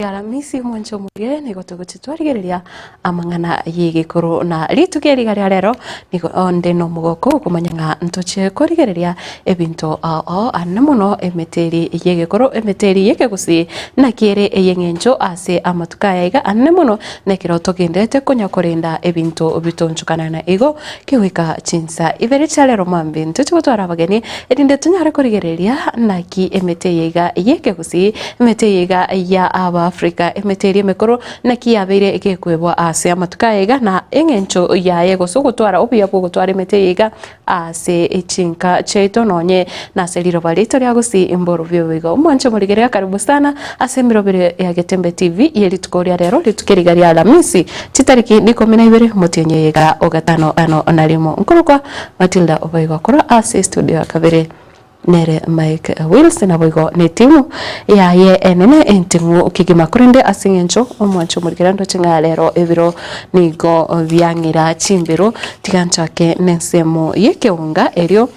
Aramisi omwancho omoge nigo togochia twarigereria amang'ana y'egekoro na rituko eri iga ria rero nigo onde nomogoko okomanya ng'a ntoche korigereria ebinto ao ao ane mono emete eri y'egekoro emete eri y'ekegusii naki ere ey'eng'encho ase amatuko aya iga ane mono nekero togenderete konya korenda ebinto bitonchokana na igo kegoika chinsa ibere chia rero mambia ntoche gotwara abageni erinde tonyare korigereria naki emete eye iga y'ekegusii emete eye iga ya Abaafrika emete eria emekoro naki yabeire egekwebwa ase amatuko aya iga na eng'encho yaye gose ogotwara obuya bw'ogotwara emete eye iga ase chinka chiaito nonye nase riroba riaito ria gusii mborobio boigo. Omwanche omorigereria karibu sana ase emerobero ya Getembe TV ye rituko ria rero rituko eri iga ria Alamisi chitariki ikomi na ibere omotienyi oyo iga o gatano ano na rimo. Nkorokwa Matilda Oboigo korwa ase estudio ya kabere nere Mike Wills naboigo netimu yaye enene enting'u kegima korende ase eng'encho omwancho omorikera ndoche ng'a rero ebiro nigo biang'ira chimbero tiga nchake nensemo y'ekeunga erio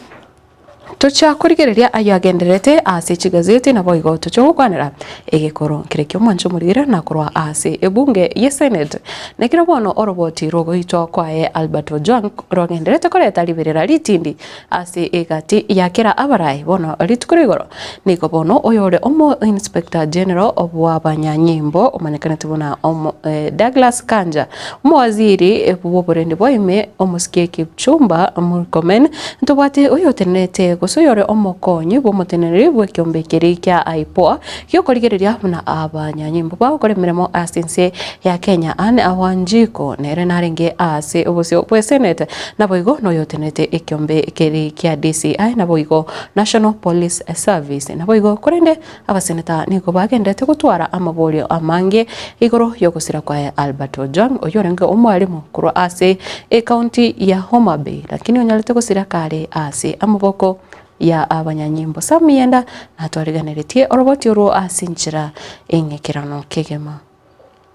tocha korigereria ayio agendererete ase chigazeti naboigo toche gokwanera egekoro nkere ki'omwancho omorikera na korwa ase ebunge ye senate. Nekero bono oroboti rw'ogoitwa kwaye Albert Ojwang rogendererete koreta riberera ritindi Ase egati ya kera abarai bono rituko rigoro, nigo bono oyore omo Inspector General bw'abanyanyimbo omanyekanete buna omo Douglas Kanja, omowaziri bw'oborendi bwa ime omosike Kipchumba Murkomen, ntobwate oyotenenete gose oyore omokonyi bw'omoteneneri bw'ekeombe keria kia IPOA gi'okorigereria buna abanyanyimbo bagokora emeremo ase ense ya Kenya Anne Wanjiku nere narenge ase obosio bw'esenate Naboigo noyotenenete ekeombe keria kia DCI naboigo National Police Service. Naboigo korende abaseneta nigo bagenderete gotwara amaborio amange igoro y'ogosira kwaye Albert Ojwang oyio orenge omwalimu korwa ase ecounty ya Homa Bay lakini onyarete gosira kare ase amaboko ya abanyanyimbo. Sam Miyienda natwariganeretie oroboti orwo ase enchera eng'ekerano kegima.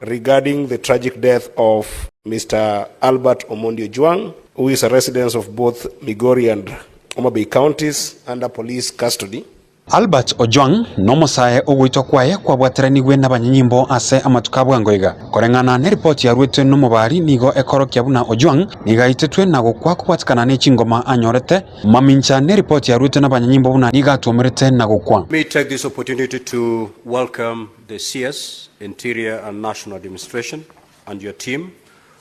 Regarding the tragic death of Mister Albert Omondi Ojwang, who is a resident of both Migori and Homa Bay counties under police custody. Albert Ojwang nomosae ogoitwa kwaye kwabwateranigwe nabanyanyimbo ase amatuko a bwango iga. Koreng'ana neripoti yaruetwe nomobari nigo ekorokia buna Ojwang nigo aitetwe na gokwa kobwatekana nechingoma anyorete mamincha neripoti yaruetwe nabanyanyimbo buna nigo atuomerete na gokwa. Let me take this opportunity to welcome the CS, Interior and National Administration and your team.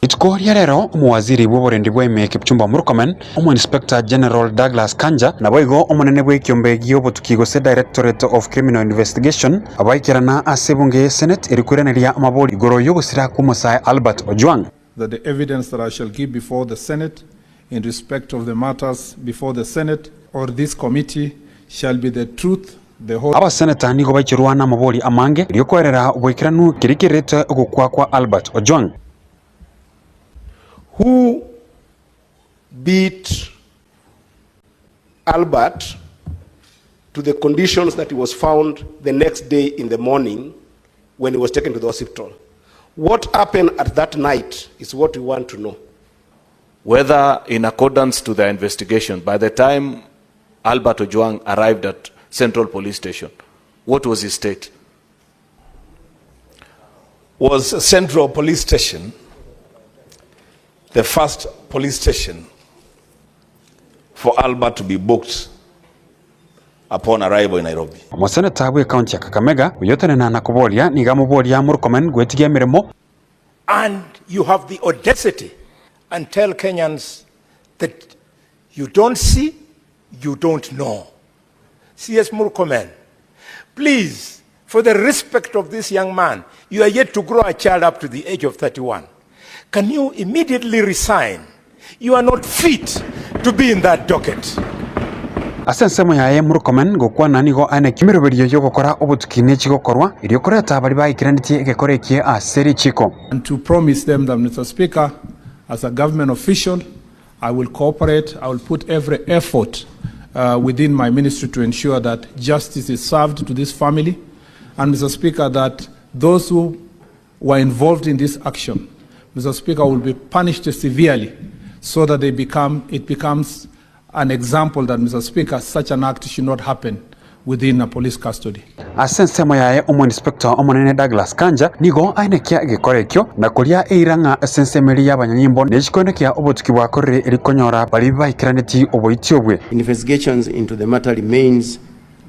Rituko ria rero omowaziri bw'oborendi bwa ime Kipchumba Murkomen, Omoinspector General Douglas Kanja, naboigo omonene bw'ekiombe gi'obotuki gose Directorate of Criminal Investigation baikerana ase ebunge ye Senate eri koiraneria amabori igoro y'ogosira kw'omosae Albert Ojwang. That the evidence that I shall give before the Senate in respect of the matters before the Senate or this committee shall be the truth, the whole. Abaseneta nigo baichorwa namabori amange erio koerera oboikeranu keria kererete ogokwa kwa Albert Ojwang. Who beat Albert to the conditions that he was found the next day in the morning when he was taken to the hospital. What happened at that night is what we want to know. Whether in accordance to their investigation, by the time Albert Ojwang arrived at Central Police Station, what was his state? Was Central Police Station the first police station for Albert to be booked upon arrival in Nairobi? Omoseneta bw'ecounty ya Kakamega oyotenena na koboria nigo amoboria Murkomen gwetigia emeremo. And you have the audacity and tell Kenyans that you don't see, you don't know. CS Murkomen, please, for the respect of this young man, you are yet to grow a child up to the age of 31. Can you immediately resign? You are not fit to be in that docket. Ase ensemo yaye Murkomen gokwana nigo anekia emeroberio y'ogokora obotuki ne chigokorwa erio koreta baria baikeranetie egekora ekie ase richiko. And to promise them that Mister Speaker, as a government official, I will cooperate, I will put every effort within my ministry to ensure that justice is served to this family and Mister Speaker that those who were involved in this action, Mister Speaker, will be punished severely so that they become, it becomes an example that, Mister Speaker, such an act should not happen. within a police custody. Ase ensemo yaye omoinspector omonene Douglas Kanja nigo aenekia egekora ekio na koria eira ng'a ase ensemo eria y'abanyanyimbo nechikoenekia obotuki bwakorire eri konyora baria baikeraneti oboiti obwe. Investigations into the matter remains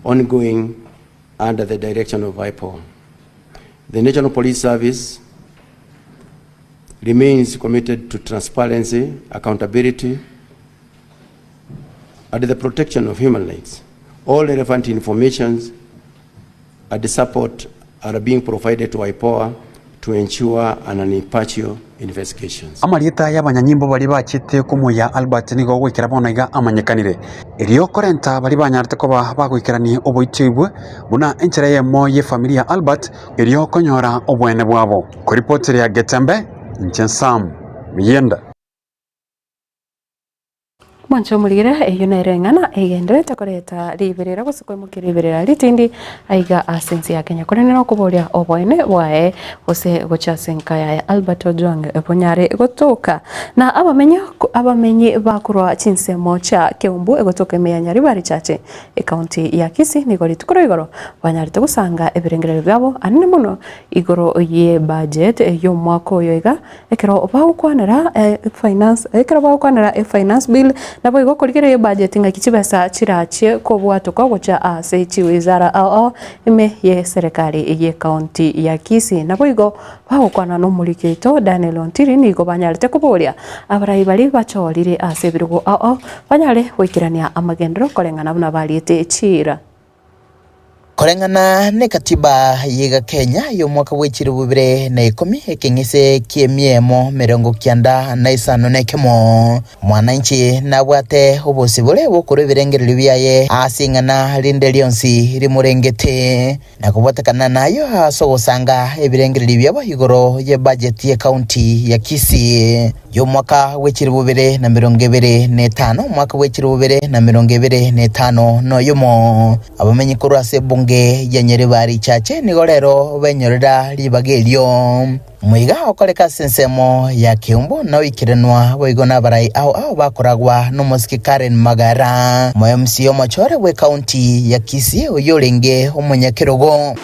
ongoing under the direction of IPOA. The National Police Service remains committed to transparency, accountability, and the protection of human rights. All relevant informations and support are being provided to IPOA to ensure an impartial investigations. Amarieta y'abanyanyimbo baria bachete komoyia Albert nigo goikera bono iga amanyekanire. Erio korenta baria banyarete koba bagoikerania oboitio ibwe buna enchera eyemo y'efamiri ya Albert erio konyora oboene bwabo. Koripoteria Getembe, inche Sam Miyenda. Mwanche omorigere, eyio nere eng'ana egendererete koreta riberera gose koimokia riberera ritindi aiga ase ense ya Kenya. Korende nokoboria oboene bwaye gose gochia ase enka yaye Albert Ojwang bonyare gotoka. Na abamenyi abamenyi bakorwa chinsemo chia Keumbu egotoka ime ya Nyaribari Chache Ecounty ya Kisii nigo rituko ria igoro banyarete gosanga ebirengererio biabo anene mono igoro ye budget y'omwaka oyo iga Ekero bagokwanera finance ekero bagokwanera efinance bill, naboigo okorigereria ebudget ng'aki chibesa chirachie kobwatokwa gochia ase chiwizara ao ao ime ye serekari ye county ya Kisii. Naboigo bagokwana na omoriki oito Daniel Ontiri nigo banyarete koboria abarai baria bachorire ase ebirogo ao ao banyare goikerania amagenderero koreng'ana buna bariete chiira. Koreng'ana n'ekatiba y'iga Kenya y'omwaka bwe chilifu bibere na ikomi, ekeng'ese ki'emiemo 95 na ekemo, mwananchi nabwate obosibore bw'okorua ebirengererio biaye ase ing'ana rinde rionsi rimorengete, na kobwatekana nayo ase ogosanga ebirengererio biabo igoro y'ebudget y'ecounty ya Kisii. Y'omwaka bwe chilifu 2025, omwaka bwe chilifu 2025 noyomo. Abamenyi korwa ase ebunge ya Nyaribari Chache nigo rero benyorera ribaga erio. Moiga okoreka ase ensemo ya Keumbu na oikeranwa boigo nabarai ao ao bakoragwa nomosike Karen Magara, omoMCA omochore bw'ecounty ya Kisii oyio orenge omonyakerogo.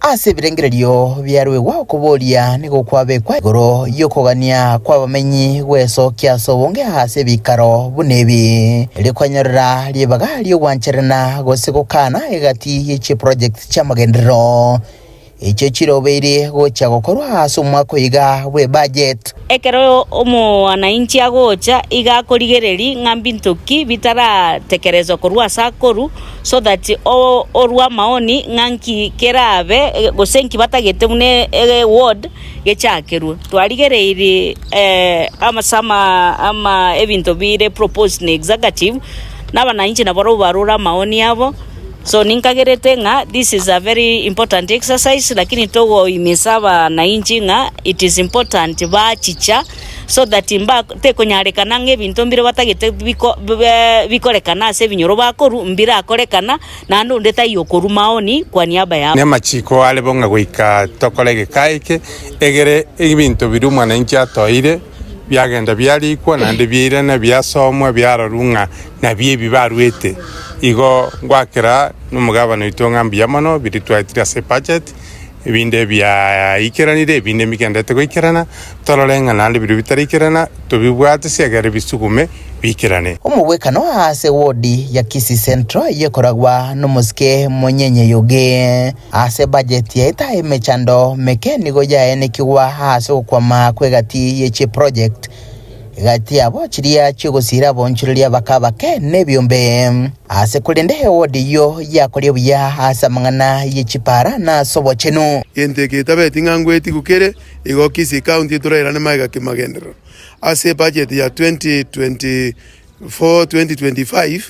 Ase ebirengererio biaruegwa okoboria nigo kwabekwa igoro y'okogania kw'abamenyi gwesokia ase obonge ase ebikaro buna ebi, erio kwanyorera ribaga ri'ogwancherana gose gokana egati ye chiproject chi'amagenderero echio chirobeire gochia gokorwa ase omwaka oiga bw'ebudget. Ekero omwananchi agocha, iga akorigereria ng'a mbinto ki bitaratekerezwa korwa ase akorwa, so that orue amaoni ng'a nki kerabe gose nki batagete buna eward gechakerwe. Twarigereirie ase ama ebinto bire proposed na executive, na abananchi nabarobwo barure amaoni abo. So ninkagerete ng'a this is a very important exercise lakini togoimisa abanainchi ng'a it is important bachicha so that mba tekonyarekana ng'a ebinto mbire batagete biko bikorekana ase ebinyoro bakorwa mbirakorekana naende onde taiyo okorwa maoni kwa niaba yabo. Namachiko are bo ng'a goika tokore egeka eke, egere ebinto biria omwananchi atoeire biagenda biarikwa, naende biairana biasomwa, biarorwa ng'a nabio ebi baruete. Igo ngoakera nomogabana oito ng'a mbuya mono biria twaetire ase ebudget, ebinde biaikeranire, ebinde mbigenderete goikerana, torore ng'a naende biria bitaraikerana tobibwate ase egere bisugume biikerane. Omogwekano ase wodi ya Kisii Central eyio ekoragwa nomosike Monyenye Yogi. Ase ebudget yaeta emechando meke nigo yaenekigwa ase ogokwama kw'egati ye chiproject Egati yabo chiria chi'ogosiira abonchoreria bake abake nebiombe. Aase korende ewodi eyio yakoria buya ase amang'ana ye chipara na ase obochenu. Gento eke getabeti ng'a ngwetigu kere, igo Kisii County torairane magega kemagenderero. Ase ebudget ya 2024 2025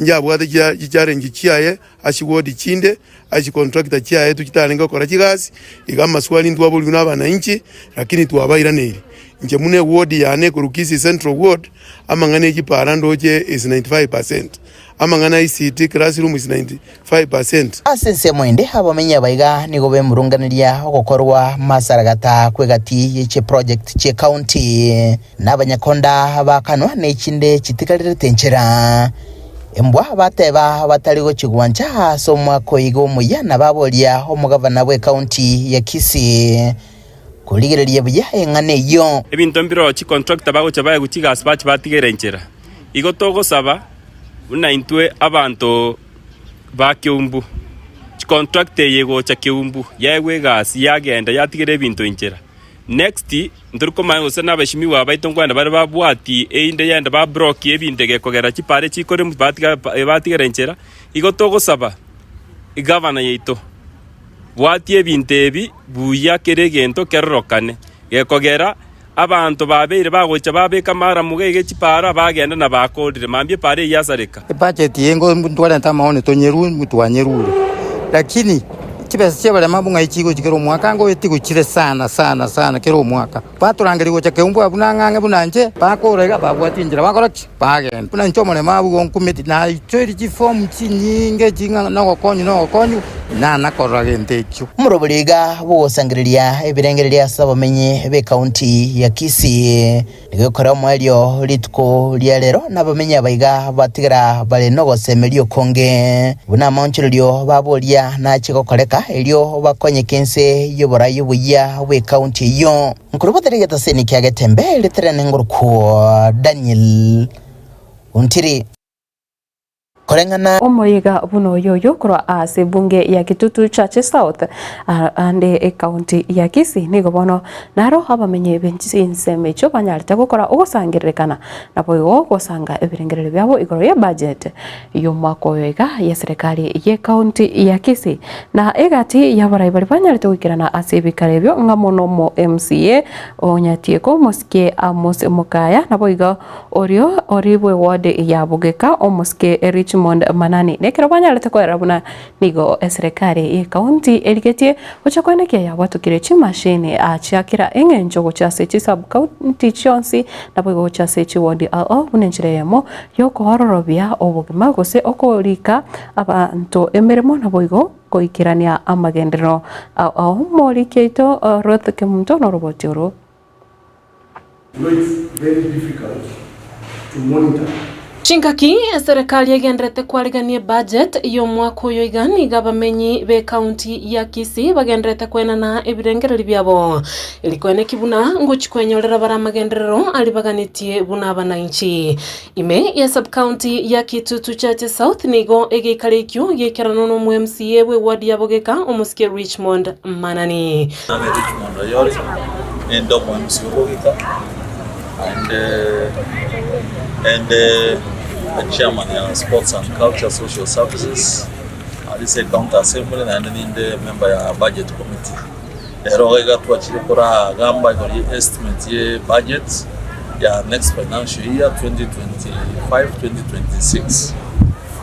njabwate chichallenge chiaye ase chiward chinde, ase chicontractor chiaye tochitarenge gokora chigasi, iga amaswali ntwaborigwe na abananchi lakini twabairaneiri. Inche buna eward yane ekorwa Kisii Central Ward, amang'ana e chipara ndoche is 95 percent, amang'ana a ICT classroom is 95 percent. Ase ensemo ende, abamenyi abaiga nigo bemurunganeria ogokorwa masaragata kw'egati ye chiproject chi'ecounty, na abanyakonda bakanwa ne chinde chitigarerete enchera. Embwa bateba batari gochigwancha ase omwaka oiga omoyia na baboria omogavana bw'ekaunti ya Kisii korigereria buya eng'ana eyio. Ebinto mbiroo chicontractor bagocha baegwe chigasi bache batigere enchera. Igo togosaba buna intwe abanto ba Keumbu, chicontractor eye egocha Keumbu yaegwe egasi yagenda yatigera ebinto enchera. Next, ntori komanya gose nabashimiwa baito nkwenda bare babwati einde yende ba block ebinto egekogera chipare chikoremu batiga batigera enchera. Igo togosaba egavana yaito, bwatia ebinto ebi buya kera egento kerorokane, gekogera abanto babeire bagocha babeka amaramu iga iga chipara bagenda na bakorire mambia epara eyio yasareka. Ebudget eye ngo ntwarente amaoni tonyerue twanyerure, lakini chibesa chiabarema ng'ai chigochi kera omwaka ngoe tigochire sana sana sana kera omwaka. Batorangeria gocha keumbu abwo na ng'ang'e buna inche, bakora iga babwati enchera bakora ki? Bagenda. Buna inche omoremo abwo igo nkumeti naichoire chifomu chinyinge ching'a nogokonywa nogokonywa, nana korora gento ekio. Omorobori iga bw'ogosangereria ebirengererio ase abamenyi b'ekaunti ya Kisii. Nigo ekore omoerio rituko ria rero, na abamenyi aba iga batigara bare nogosemeria okonge, buna amaonchorerio baboria nache gokoreka, erio bakonyeke inse y'oborai oboyia bw'ekaunti eyio. Nkorobotera egetaseni kia Getembe ritere nengorokwo Daniel Ontiri. Koreng'ana. Omoyega buna oyo oyo korwa ase ebunge ya Kitutu Chache South ande ekaunti ya Kisii nigo bono naro abamenyi be chinsemo echio banyarete gokora ogosangererekana naboigo gosanga ebirengererio biabo igoro ye budget y'omwaka oyo iga y'eserekari y'ekaunti ya Kisii na egati y'abarai baria banyarete goikerana ase ebikaro ebio ng'amo nomo MCA o Nyatieko Omosike Amos Mokaya naboigo Orio ori bw'eward ya Bugeka, omosike Richmond Manani, nekero banyarete koerera buna nigo eserekari y'ecounty erigetie gochia koenekia yabwatokire chimashini chia kera eng'encho gochia ase chisub county chionsi naboigo gochia ase chiward ao buna enchera eyemo yokoororobia obogima gose okorika abanto emeremo naboigo goikerania amagenderero ao. Omoriki oito Ruth Kemunto noroboti oro. You know it's very difficult to monitor. Chingaki eserekari egendererete kwarigania ebudget y'omwaka oyo iga nigo abamenyi b'ecounty ya Kisii bagendererete koenana ebirengererio biabo eri koeneki buna ngochi kwenyorera bare amagenderero aria baganetie buna abananchi. Ime ya subcounty ya Kitutu Chache South nigo egeikaro ekio giaikeranwa na omo MCA bw'eward ya Bogeka omosike Richmond Manani. Nabe Richmond Oyori, ninde omo MC o Bogeka, naende ninde chairman ya Sports and Culture Social Services aria ase County Assembly, naende ninde member ya Budget Committee. Rero iga twachire koragamba igoro ye estimate ye budget ya next financial year 2025-2026.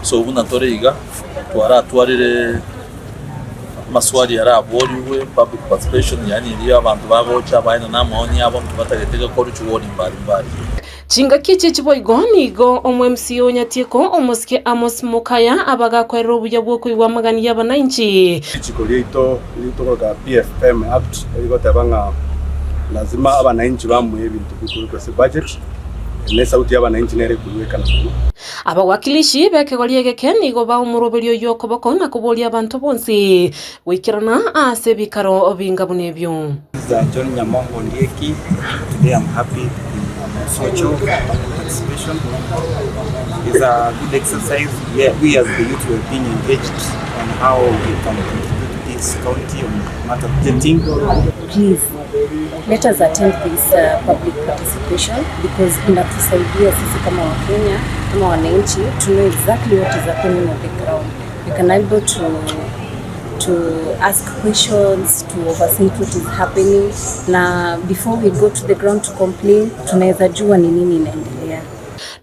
So buna tore iga twaratwarire amaswali araborigwe public participation yaani erio abanto bagocha baena na amaoni abo nki batagete gekorwe chiwodi mbari mbari. Chingaki echi chiboigo nigo omo-MCA o Nyatieko, omosike Amos Mokaya, abagakoerera obuya bw'okoigwa amagani y'abanainchi. Richiko riaito riria tokoroka PFM Act erigoteba ng'a lazima abanainchi bamoe ebinto bikorokwa ase budget, na esauti y'abanainchi nere ekoigwekana mono. Abawakilishi b'ekegori egeke nigo baomoroberia oyio okoboko na koboria abanto bonsi goikerana ase ebikaro binga buna ebio. This is John Nyamongo Ondieki, today I'm happy to be in Socho for public participation. It's a good exercise where we as the youth were being engaged on how we can contribute to this county on matter of budgeting. Please let us attend this uh, public participation because inatusaidia sisi kama Wakenya kama wananchi to know exactly what is happening on the ground. We can able to to ask questions to oversight what is happening na before we go to the ground to complain tunaweza jua ni nini inaendelea.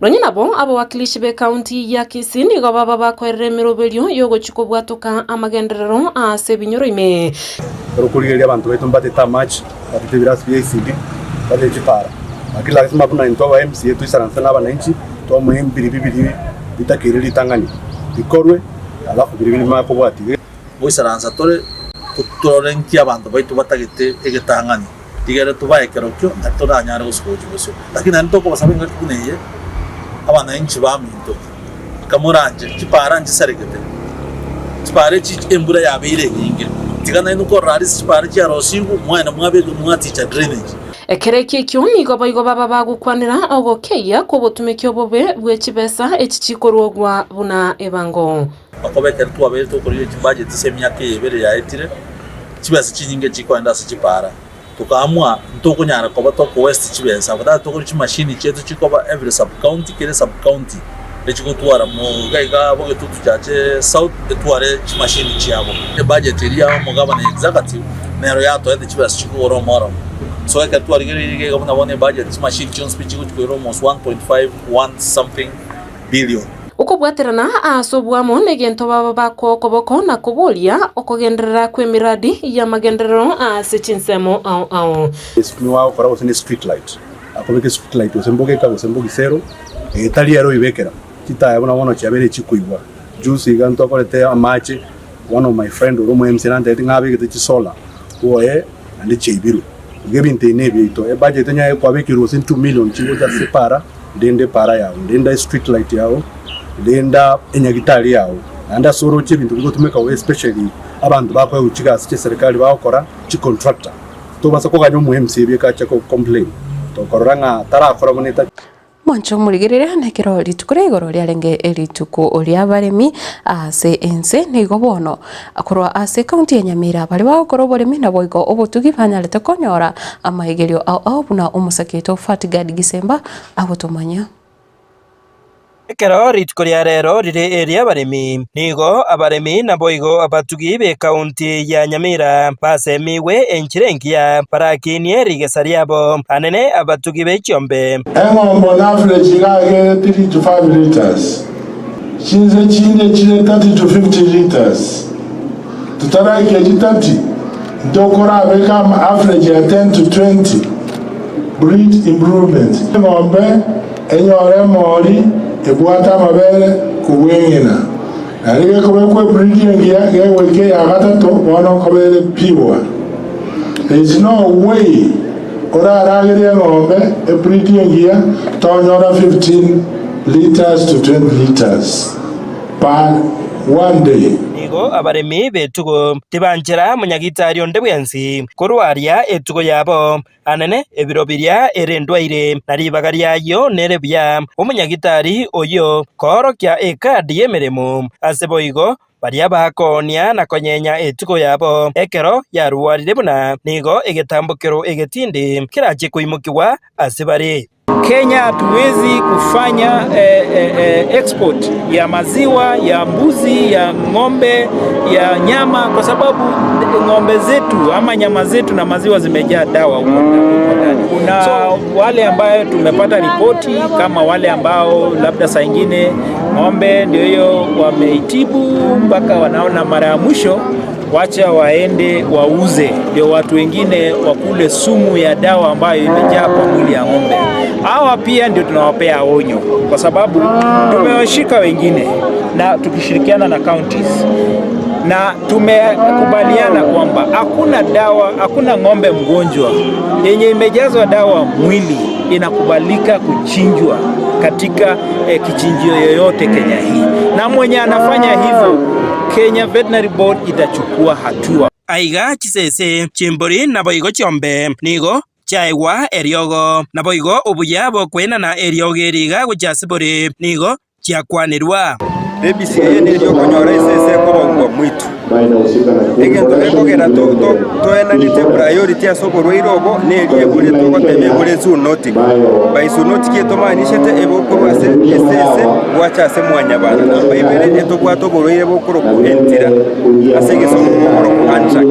Nonye nabo, abawakilishi b'ecounty ya Kisii nigo baba bakoerera emeroberio y'ogochia kobwatoka amagenderero ase ebinyoro ime. Ekero okorigereria abanto baito mbatete amache, mbatete ebirasi bia ECD, mbatete chipara. Lakini lasima buna intwe aba MCA toisaranse na abananchi, twamoe mbiribi biria bitakeire ritang'ani bikorwe. Alafu biria binde nakobwatie. Ngoisaransa tore torore nki abanto baito batagete egetang'ani, rigere tobae ekerokio nari toranyare gosuka gochia bosio. Lakini naende tokobasaba engaki buna eye, abananchi baminto, Kamoranche, chipara nchisaregete, chipara echi embura yabeire enyinge, tiga nainwe korora aria ase chipara chiarosigwe, mwaenda mwabeka mwaticha drainage. Ekero ekio ekio nigo boigo baba bagokwanera ogokeyia kw'obotumeki obobe bwe chibesa echi chikorwogwa buna ebango. Okoba ekero twabeire tokorigia chibudget ase emiaka eye ebere yaetire, chibesa chinyinge chikoenda ase chipara. Tokaamua ntokonyara koba toko waste chibesa, afadhali togore chimashini chiaito chikoba every sub county, kera esub county echigotwara mo iga iga Bogetutu Chache South etware chimashini chiabo. Ebudget eria ya omogabana executive nero yatoete chibesa chikogora omoramo. So ekero twarigereire iga iga buna bono ebudget chimashini chionsi pi chigochi koira almost 1.51 something billion. Okobwaterana ase oboamo negento baba bakoa okoboko na koboria okogenderera kw'emiradi y'amagenderero ase chinsemo ao ao. Nigo agokora gose ne street light, akobeka estreet light gose mbogeka gose mbogisero, etari ere oibekera chitaya buna bono chiabeire chikoigwa. Juzi iga ntwakorete amache, one of my friend ore omo MCA nantebeti ng'a abegete chisolar bwoye naende chiaibirwe. Igo ebinto ebi nebiaito, ebudget onye kwabekerwe gose 2 million chigocha ase para. Renda epaara yao, renda estreet light yao, renda enyagitari yao, naende ase oroche ebinto bigotumeka bobe especially abanto bakoegwa chigasi chia eserekari bagokora chicontractor. Tobasa koganya omo MCA bieka ache go complain tokorora ng'a tarakora buna eta. Mwanche omorigereria nekero rituko ria igoro riarenge rituko ri'abaremi ase ense, nigo bono Korwa ase ekaunti ya Nyamira baria bagokora oboremi naboigo obotugi banyarete konyora amaigerio ao ao buna omosake oito Fatgard Gisemba agotomanyia. Ekero rituko ria rero rire eri'abaremi, nigo abaremi naboigo abatugi b'ekaunti ya Nyamira basemigwe enchera engiya barakinie rigesa riabo, anene abatugi be chiombe. Eng'ombe on average iga ere 3 to 5 litres. Chinse chinde chire 30 to 50 litres. Totaraika echi 30, ntokorabeka ama average ya 10 to 20. Breed improvement. Eng'ombe enyore emori ebwate amabere kobua eng'ina. Naende gekobekwa ebreed engiya gegoika eya gatato bono nkoba ere pure. There is no way oraragerie eng'ombe ebreed engiya tonyora 15 litres to 20 litres per one day. Nigo abaremi b'etugo tibanchera monyagitari onde bwensi korwaria etugo yabo, anene ebiro biria ere endwaire, na ribaga riayio nere buya omonyagitari oyio koorokia ekadi y'emeremo. Ase boigo Baria bakoonia na konyenya etugo yabo ekero yarwarire buna nigo egetambokero egetindi kerache koimokigwa ase bare. Kenya hatuwezi kufanya export ya maziwa, ya mbuzi, ya ng'ombe, ya nyama kwa sababu ng'ombe zetu ama nyama zetu na maziwa zimejaa dawa huko ndani. Kuna wale ambayo tumepata ripoti kama wale ambao labda saa ingine Ng'ombe ndio hiyo wameitibu mpaka wanaona mara ya mwisho, wacha waende wauze, ndio watu wengine wakule sumu ya dawa ambayo imejaa kwa mwili ya ng'ombe. Hawa pia ndio tunawapea onyo, kwa sababu tumewashika wengine na tukishirikiana na counties na tumekubaliana kwamba hakuna dawa, hakuna ng'ombe mgonjwa yenye imejazwa dawa mwili inakubalika kuchinjwa katika eh, kichinjio yoyote Kenya hii, na mwenye anafanya hivyo Kenya Veterinary Board itachukua hatua. Aiga chisese, chimbori naboigo chiombe nigo chiaegwa eriogo, naboigo obuya bw'okoenana eriogo eri iga gochia ase bore nigo chiakwanirwa. Rabies eye neria okonyora esese ekobagwa mwitu. Egento gekogera toenanete priority ase oborwaire obo neria ebore togoteba ebore zoonotic. By zoonotic etomaanishete ebe okorwa ase esese gwacha ase mwanyabanto. Namba ibere etobwate oborwaire bokorokwa entira ase egesongo bokorokwa anthrax.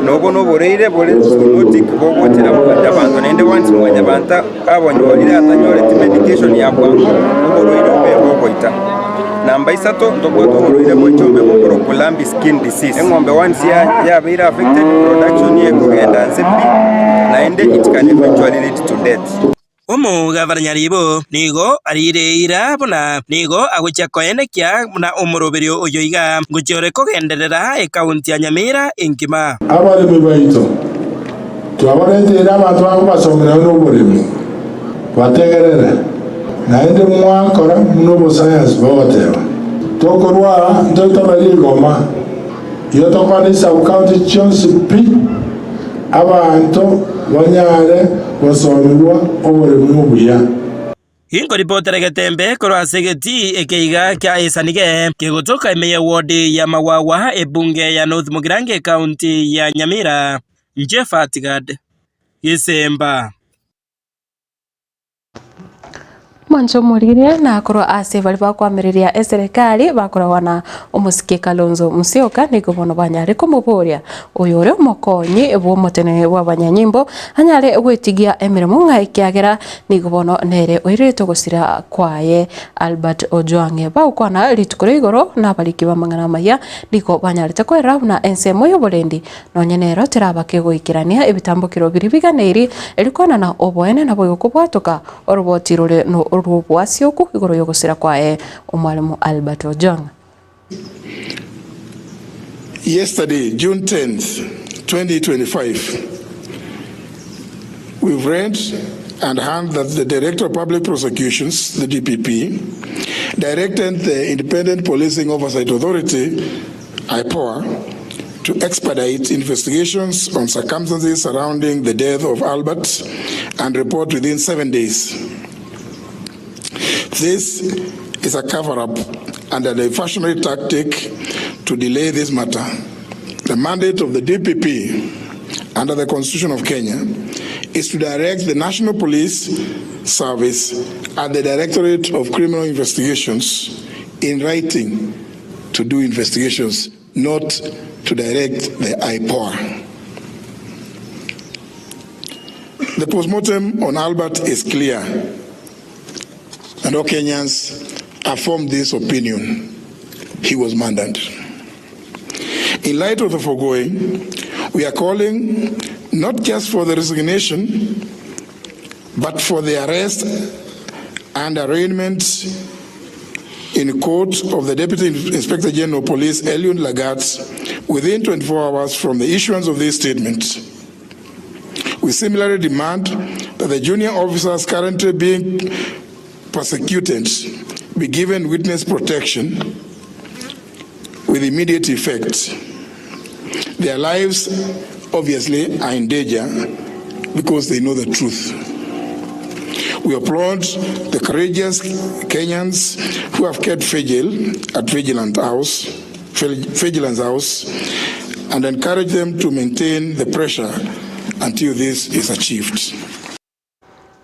Nobwo noborwaire bore zoonotic bogochera mwanyabanto naende once mwanyabanto Abonyorire atanyoreti medication ya bwango, oborwaire obe bogoita. Namba isato, ntobwate oborwaire bwe chiombe bokorokwa lumpy skin disease. Eng'ombe once yabeire affected, production ekogenda nse pi, naende it can eventually lead to death. Omogavana Nyaribo nigo ariire eira buna nigo agochia koenekia buna omoroberio oyo iga ngochia ore kogenderera ekaunti ya Nyamira engima. Abaremi baito Twabareteire abanto bakobasomera buna oboremi, bategerere, naende mwakora buna obosayansi bogoteba. Tokorwara ntoitome rigoma, igo tokwane chisub-county chionsi pi, abanto banyare gosomigwa oboremi obuya. Inkoripotera egetembe korwa ase egetii ekeiga kia Esanige, kegotoka ime y'ewodi ya Magwagwa, ebunge ya North Mugirango ekaunti ya Nyamira. Inche Fatigad Gisemba. Mwanche omorire na korwa ase baria bakoamereria eserekari bakoragwa na omosike Kalonzo Musyoka nigo bono banyare komoboria oyore omokonyi bw'omoteneneri bw'abanyanyimbo anyare gwetigia emeremo ng'a ekiagera nigo bono nere oiretwe gosira kwaye Albert Ojwang'e bagokwana rituko ria igoro na abariki b'amang'ana amaya nigo banyarete kwerora buna ensemo y'oborendi Nonye nero teraba kegoikerania ebitambokero biria biganeiri, erikwana oboene naboigo kobwatoka oroboti rore norw'obwasioku igoro y'ogosira kwaye Omwalimu Albert Ojwang. Yesterday, June 10th, 2025, we've read and heard that the Director of Public Prosecutions, the DPP, directed the Independent Policing Oversight Authority, IPOA, to expedite investigations on circumstances surrounding the death of Albert and report within 7 days. This is a cover-up and a diversionary tactic to delay this matter. The mandate of the DPP under the Constitution of Kenya is to direct the National Police Service and the Directorate of Criminal Investigations in writing to do investigations, not to direct the IPOA. The postmortem on Albert is clear, and all Kenyans have formed this opinion. He was murdered. In light of the foregoing, we are calling not just for the resignation, but for the arrest and arraignment in court of the Deputy Inspector General of Police, Eliud Lagat, within 24 hours from the issuance of this statement. We similarly demand that the junior officers currently being persecuted be given witness protection with immediate effect. Their lives obviously are in danger because they know the truth. We applaud the courageous Kenyans who have kept vigil at Vigilant House, Vigilance House and encourage them to maintain the pressure until this is achieved.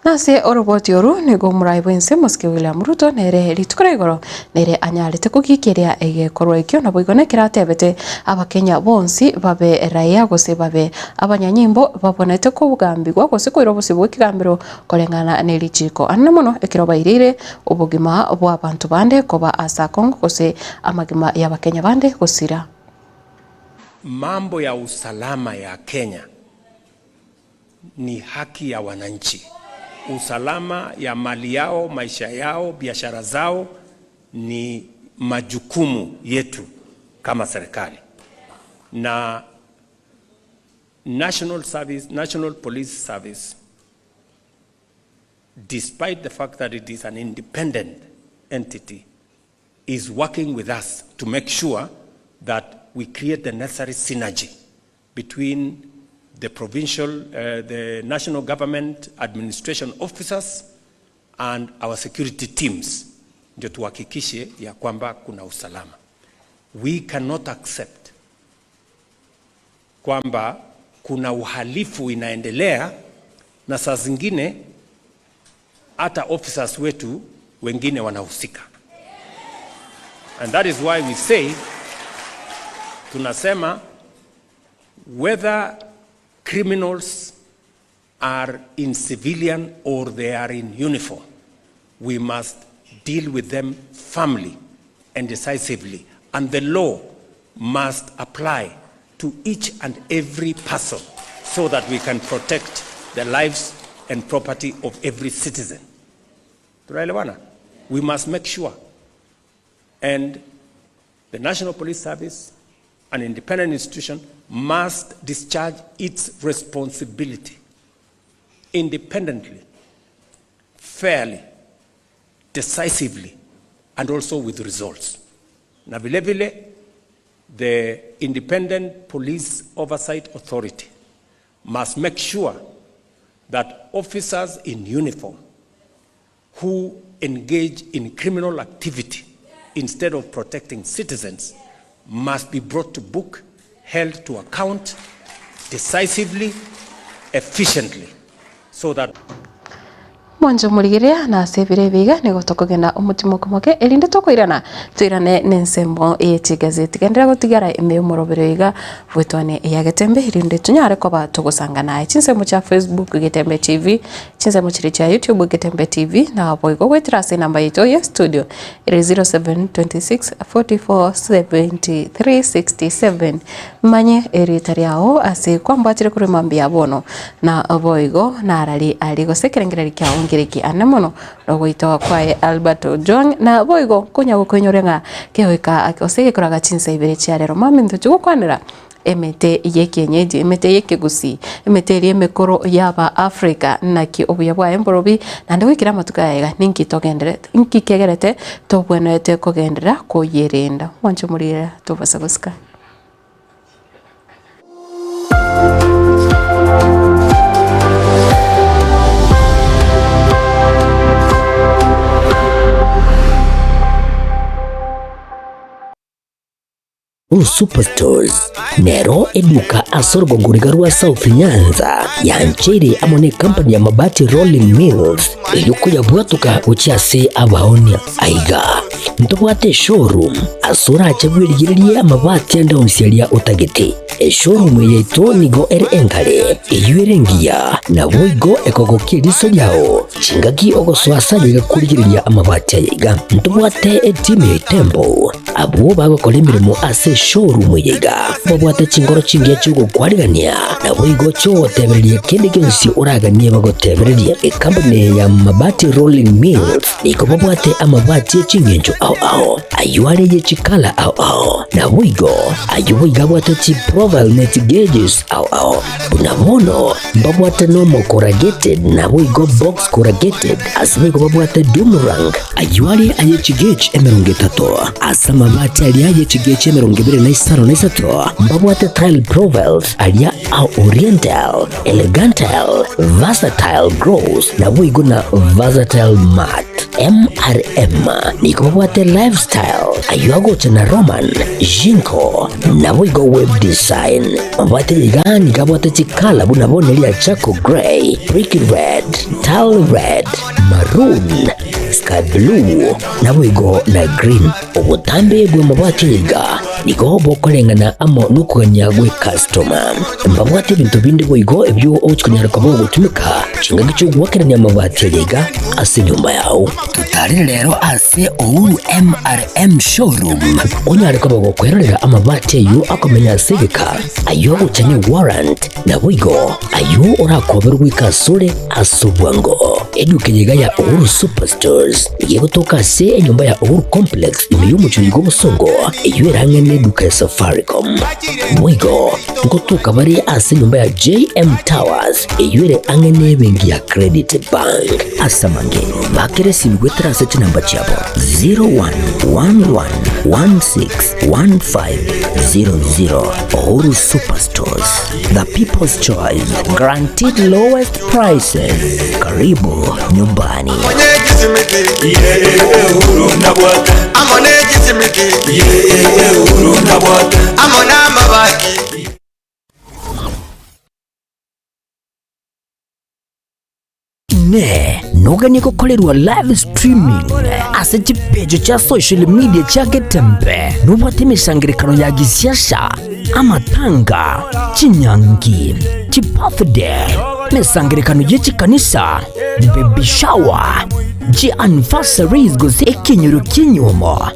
Nase oroboti oru nigo omorai bw'ense Mosike William Ruto nere rituko ria igoro nere anyarete kogiikeria egekorwa ekio naboigo nekero atebete abakenya bonsi babe raia gose babe abanyanyimbo babonete kogambigwa gose koira obosio bw'ekegambero koreng'ana ne richiiko anene mono ekero baireire obogima bw'abanto bande koba ase akongo gose amagima y'abakenya bande gosira. Mambo ya usalama ya Kenya ni haki ya wananchi. Usalama ya mali yao, maisha yao, biashara zao ni majukumu yetu kama serikali. Na National Service, National Police Service, despite the fact that it is an independent entity, is working with us to make sure that we create the necessary synergy between the provincial, the national government administration officers and our security teams ndio tuhakikishe ya kwamba kuna usalama. We cannot accept kwamba kuna uhalifu inaendelea na saa zingine hata officers wetu wengine wanahusika. And that is why we say, tunasema whether criminals are in civilian or they are in uniform, we must deal with them firmly and decisively. And the law must apply to each and every person so that we can protect the lives and property of every citizen. Tunaelewana? We must make sure. And the National Police Service, an independent institution, must discharge its responsibility independently, fairly, decisively, and also with results. Na vile vile the Independent Police Oversight Authority must make sure that officers in uniform who engage in criminal activity instead of protecting citizens must be brought to book, held to account decisively, efficiently, so that Mwanche omorigereria, na ase ebiro ebi iga nigo tokogenda omotimoke moke, erinde tokoirana toirane nensemo ye chigazeti. Genderera gotigara ime y'omorobero iga bwetwane eya Getembe, erinde tonyare koba togosangana aye chinsemo chia Facebook Getembe TV, chinsemo chiria chia YouTube Getembe TV, naboigo goetera ase enamba yaito ya studio ere 0726 44 73 67. Manye erieta riao ase kwambwatire korwa mambia bono, na boigo narari aria gose ekerengererio kiao nkereki ane mono nogoitoa kwaye Albert Ojwang, na boigo konya gokoinyoria ng'a kegoika gose gekoraga chinsa ibere chia rero maminto chigokwanera emete y'ekienyeji, emete y'ekegusii, emete eria emekoro y'aba Africa naki obuya bwaye mborobi, naende goikera amatuko aya iga ninki togenderete inki kegerete tobwenerete kogenderera koyerenda. Mwanche omorire tobasa gosika. Uhuru Superstores nero eduka ase orogongo riga rwa South Nyanza yancheire amo ne company ya Mabati Rolling Mills erio koyabwatoka gochia ase abaonia. Aiga ntobwate eshowroom ase orache bwerigererie amabati ande onsi aria otagete. Eshowroom eye yaito nigo ere engare, eyio ere engiya, naboigo ekogokia eriso riao. Chingaki ogosoa ase aye iga korigereria amabati aya iga. Ntobwate etimu ya Itembo, abwo bagokora emeremo ase eshowroom eye iga. Babwate chingoro chingiya chi'ogokwarigania, naboigo chi'ogotebereria kende gionsi oraganie bagotebererie. Ekampuni eye ya Mabati Rolling Mills nigo babwate amabati e chingencho ao ao, ayio are ye chikala ao ao, naboigo ayio boigo abwate chiprofile ne chigeges ao ao. Buna bono mbabwate normal corrugated naboigo box corrugated, ase boigo babwate doom rank, ayio are aye chigauge 30, ase amabati aria aye chigauge 23 mbabwate tile profiles aria a oriental, elegantile, versatile gloss, naboigo na versatile matte. MRM nigo babwate lifestyle, ayio agocha na Roman, Jinko, naboigo web design. Mabwate iga nigo abwate chikala buna bono eria charcoal grey, brick red, tile red, maroon, sky blue, naboigo na green. Obotambe bw'amabwate iga nigo bokoreng'ana amo nokogania gw'ekastoma. Mbabwate ebinto binde boigo ebio ogochia konyara koba ogotumeka chingaki chi'ogoakerania amabati aria iga ase enyomba yao. Totarire rero ase Uhuru MRM Showroom onyare koba gokwerorera amabati ayio akomenya ase egeka, ayio agocha ne warrant, naboigo ayio orakoberwe goika asore ase obwango. Eduka eye iga ya Uhuru Superstores nigo egotoka ase enyomba ya Uhuru Complex ime y'omochie oiga obosongo, eyio ere ang'e neduka ya Safaricom. Boigo ngotoka bare ase enyomba ya JM Towers eyio ere ang'e nebenki ya Credit Bank. Ase amange, bakera esimi goetera ase chinamba chiabo 0111161500. Uhuru Superstores, the people's choice, guaranteed lowest prices. Karibu nyumbani. Inee! Noganie gokorerwa live streaming ase chipeji chia social media chia Getembe? Nobwate emesangererekano ya gisiasa, amatanga, chinyangi, chibirthday, emesangererekano ye chikanisa, baby shower, chianniversaries gose ekenyoro ki'enyuomo,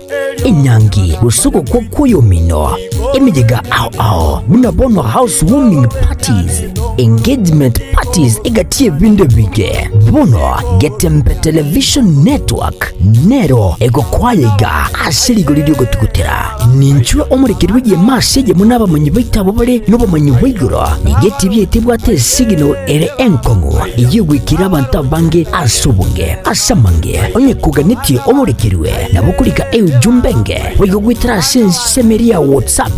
enyangi gose ogokwa kw'oyomino, emeyega ao ao buna bono house warming parties, engagement parties egati y'ebinto ebinge. Bono Getembe Television Network nero egokwaya iga ase rigori ri'ogotugutera. Ninchwe omorekeri bw'egeema ase eyemo n'abamanyi baito abwo bare nobomanyi bwa igoro. Nigo etibi yaito ebwate esignal ere enkong'u eyio egoikera abanto abange ase obonge. Ase amange, onye koganetie omorekerwe, nabo okorika eujumbe. namba enge boigo goetera ase ensemo eria ya WhatsApp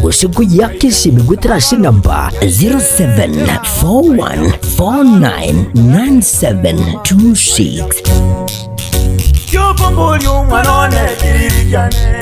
gose koyiaka esimi goetera ase enamba 0741499726.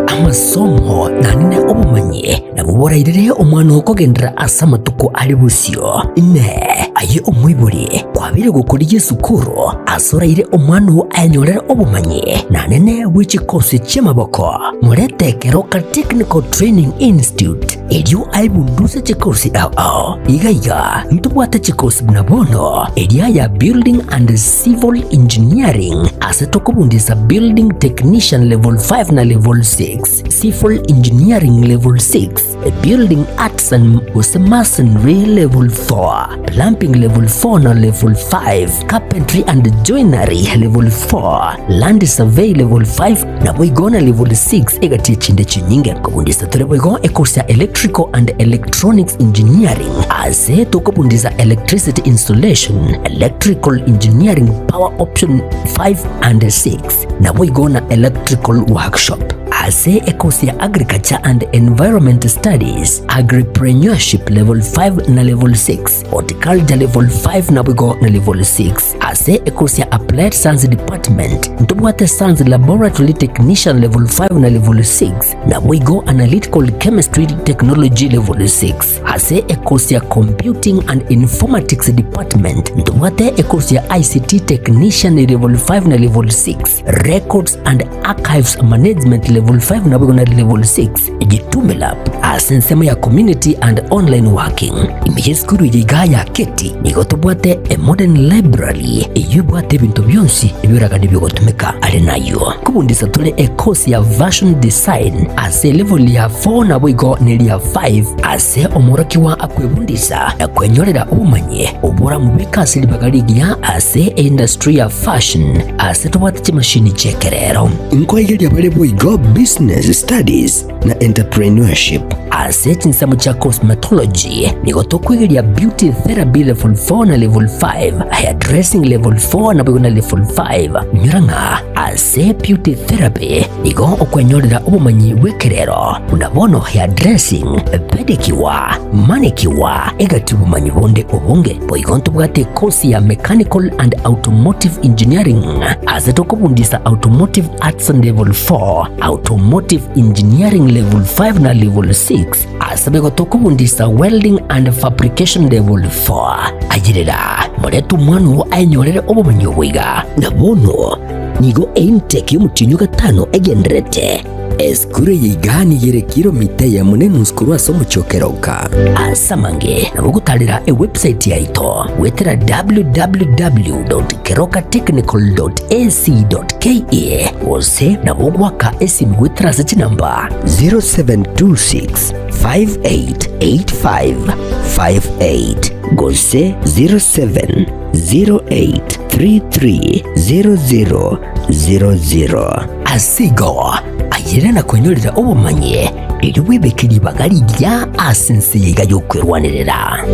Amasomo naende obomanyi nabwo borairere omwana oo kogenderera ase amatuko are bosio. Inee! Aye omoibori kwabeire gokorigia esukuru ase oraire omwana oo ayenyorere obomanyi naende bwe chikosi chi'amaboko? Morete Keroka Technical Training Institute erio aebunduse chikosi ao ao. Iga iga ntobwate chikosi buna bono eria ya Building and Civil Engineering ase tokobundisa Building Technician Level 5 na Level 6, Civil Engineering Level 6, Building Arts and gose Masonry Level 4, Plumbing Level 4 na Level 5, Carpentry and Joinery Level 4, Land Survey Level 5 Naboigo na level 6 egati echinde chinyinge. Nkobundisa tore boigo ecourse ya Electrical and Electronics Engineering ase tokobundisa Electricity Installation, Electrical Engineering Power Option 5 and 6 naboigo na Electrical Workshop. Ase ecourse ya Agriculture and Environment Studies, Agripreneurship level 5 na level 6, Horticulture level 5 naboigo na level 6. Ase ekosi ya Applied Science Department ntobwate Science Laboratory Technician level 5 na level 6, naboigo Analytical Chemistry Technology level 6. Ase ekosi ya Computing and Informatics Department ntobwate ekosi ya ICT Technician level 5 na level 6, Records and Archives Management level 5 naboigo na level 6. Jitume Lab ase ensemo ya Community and Online Working. Ime y'esukuru eye igaa ya Keti nigo tobwate a modern library eyio ebwate ebinto bionsi ebioragani biogotumeka. Are nayio nkobundisa tore e course ya Fashion Design ase elevel ya 4 naboigo neria 5 ase omworokigwa akwebundisa na kwenyorera obomanyi oboramobeke ase ribaga rigiya ase eindustry ya fashion ase tobwate chimashini chi'ekerero. Nkoigeria bare boigo Business Studies na Entrepreneurship. Ase chinsemo chia Cosmetology nigo tokoigeria Beauty Therapy Level 4 na Level 5, Hairdressing Level 4 naboigo na Level 5. Inyora ng'a ase Beauty Therapy nigo okwenyorera obomanyi bw'ekerero buna bono hairdressing, pedicure, manicure, egati obomanyi bonde obonge. Boigo ntobwate ekosi ya Mechanical and Automotive Engineering ase tokobundisa Automotive Arts Level 4, Automotive Engineering Level 5 na Level 6 ase boigo tokobundisa Welding and Fabrication Level 4. Ayerera, morete omwana oo aenyorere obomanyi obo iga. Na bono nigo eintake y'omotienyi o gatano egendererete. Esukuru eye iga nigo ere kilomita eyemo na enusu korwa ase omochie o Keroka. Ase amange nabo ogotarera ewebsite yaito goetera www.kerokatechnical.ac.ke gose nabo ogoaka esimi goetera ase chinamba 0726 588558 gose 0708330000. Ase igo, ayere na kwenyorera obomanyi, erio bwebeke ribaga rigiya ase ense eye iga y'okwerwanerera.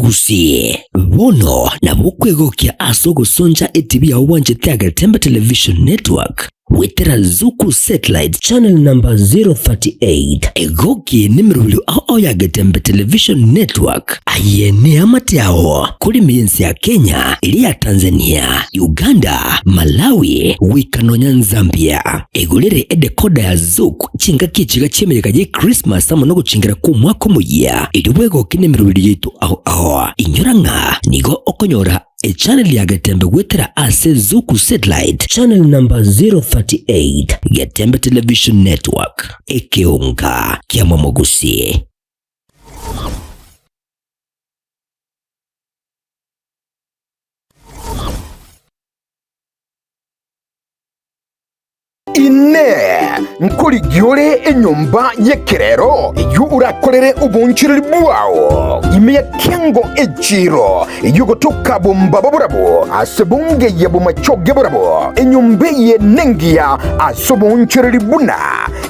Gusii, bono nabo okwegokia ase ogosoncha etibi yao bwanchete Agetembe Television Network goetera Zuku Satellite Channel number 038. Egoki nemerobio ao ao ya Agetembe Television Network. Aye neamate ao kore ime y'ense ya Kenya, eria ya Tanzania, Uganda, Malawi, goika nonya Nzambia. Egorere edekoda ya Zuku Chingaki echiga chi'emeyega ye Krismasi amo nogochengera kw'omwaka omoyia, erio bwegoke nemeroberio yaito ao ao. Inyora ng'a nigo okonyora echannel ya Getembe goetera ase Zuku Satellite channel number 038, Getembe Television Network, ekeonga kia Momogusi. Inee! Nkorigia ore enyomba y'ekerero eyio orakorere oboonchoreri bwao ime ya kiango echiiro eyio gotoka bombaba borabwo ase bongeyia bomachoge borabwo? Enyomba eye nengiya ase oboonchoreri buna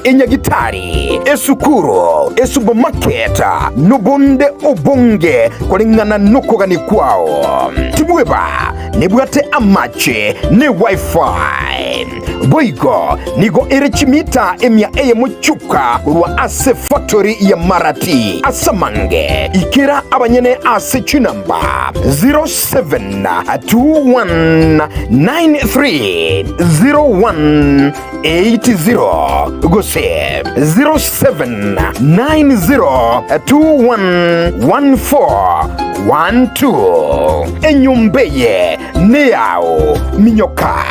enyagitari, esukuru, esupermarket, nobonde obonge koreng'ana nokogania kwao. Tibweba nebwate amache ne wifi. Boigo nigo ere chimita emia eyemo chioka korwa ase factory ya Marati. Ase amange, ikera abanyene ase chinamba 0721930180 gose 0790211412. Enyomba eye neyao, minyoka.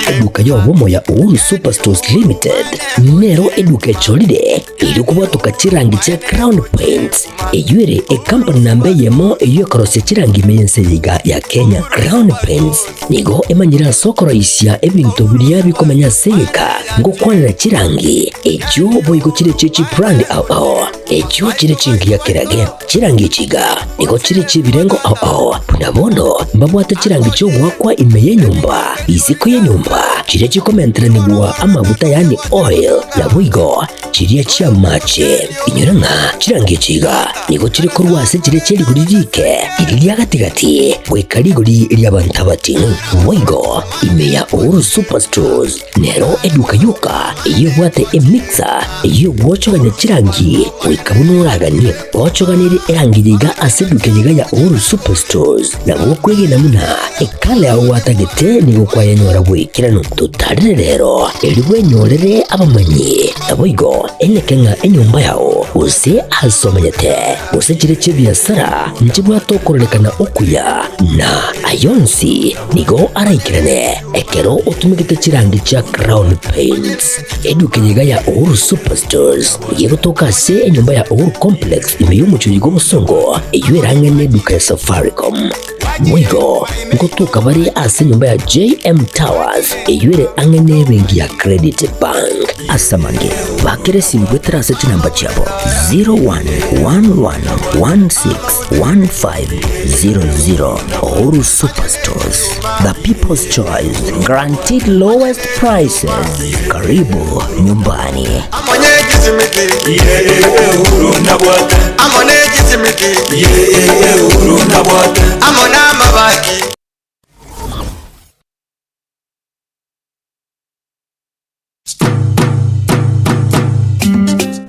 Eduka y'obomo ya Uhuru Superstores Limited nero eduka echorire erio kobwatoka chirangi chia Crown Paints eyio ere ekampani namba eyemo eyio ekorosia chirangi ime y'ense eye iga ya Kenya. Crown Paints nigo emanyire ase okoroisia ebinto biria bikomenya ase egeka ngokwanera chirangi echio boigo chire chie chibrand ao ao echio chire chingiya kerage. Chirangi echi iga nigo chire chi'ebirengo ao ao, buna bono mbabwate chirangi chi'ogoakwa ime y'enyomba, isiko y'enyomba, chiria chikomenteranigwa amaguta yaani oil, naboigo chiria chi'amache. Inyora ng'a chirangi echi iga nigo chire korwa ase chiria chie rigori riike, riria ria gati-gati, goika rigori ri'abanto abating'u. Boigo ime ya Uhuru Superstores Nero eduka yoka eyio ebwate emixer eyio egwochogania chirangi goika buna oraganie. Ochoganerie erangi yiga ase eduka yiga ya Uhuru Superstores nabo okwegena buna ekala yao gwatagete nigo kwayenyora bw'ekeranu. Totarire rero erio bwenyorere abamanyi naboigo eneke ng'a enyomba yao gose ase omenyete gose chire chi'ebiasara nchibwate okororekana okuya na ayonsi Nigo araikerane ekero otumegete chirangi chia Crown Paints. Eduka eye iga ya Uhuru Superstores nigo egotoka ase enyomba ya Uhuru Complex ime y'omochie oyo bw'obosongo eyio erang'e neduka ya Safaricom. Boigo ngotoka bare ase enyomba ya JM Towers eyio ere ang'e nebenki ya Credit Bank. Ase amange, bakera esimi goetera ase chinamba chiabo 0111161500. Uhuru Superstores, the people's choice, guaranteed lowest prices. Karibu nyumbani.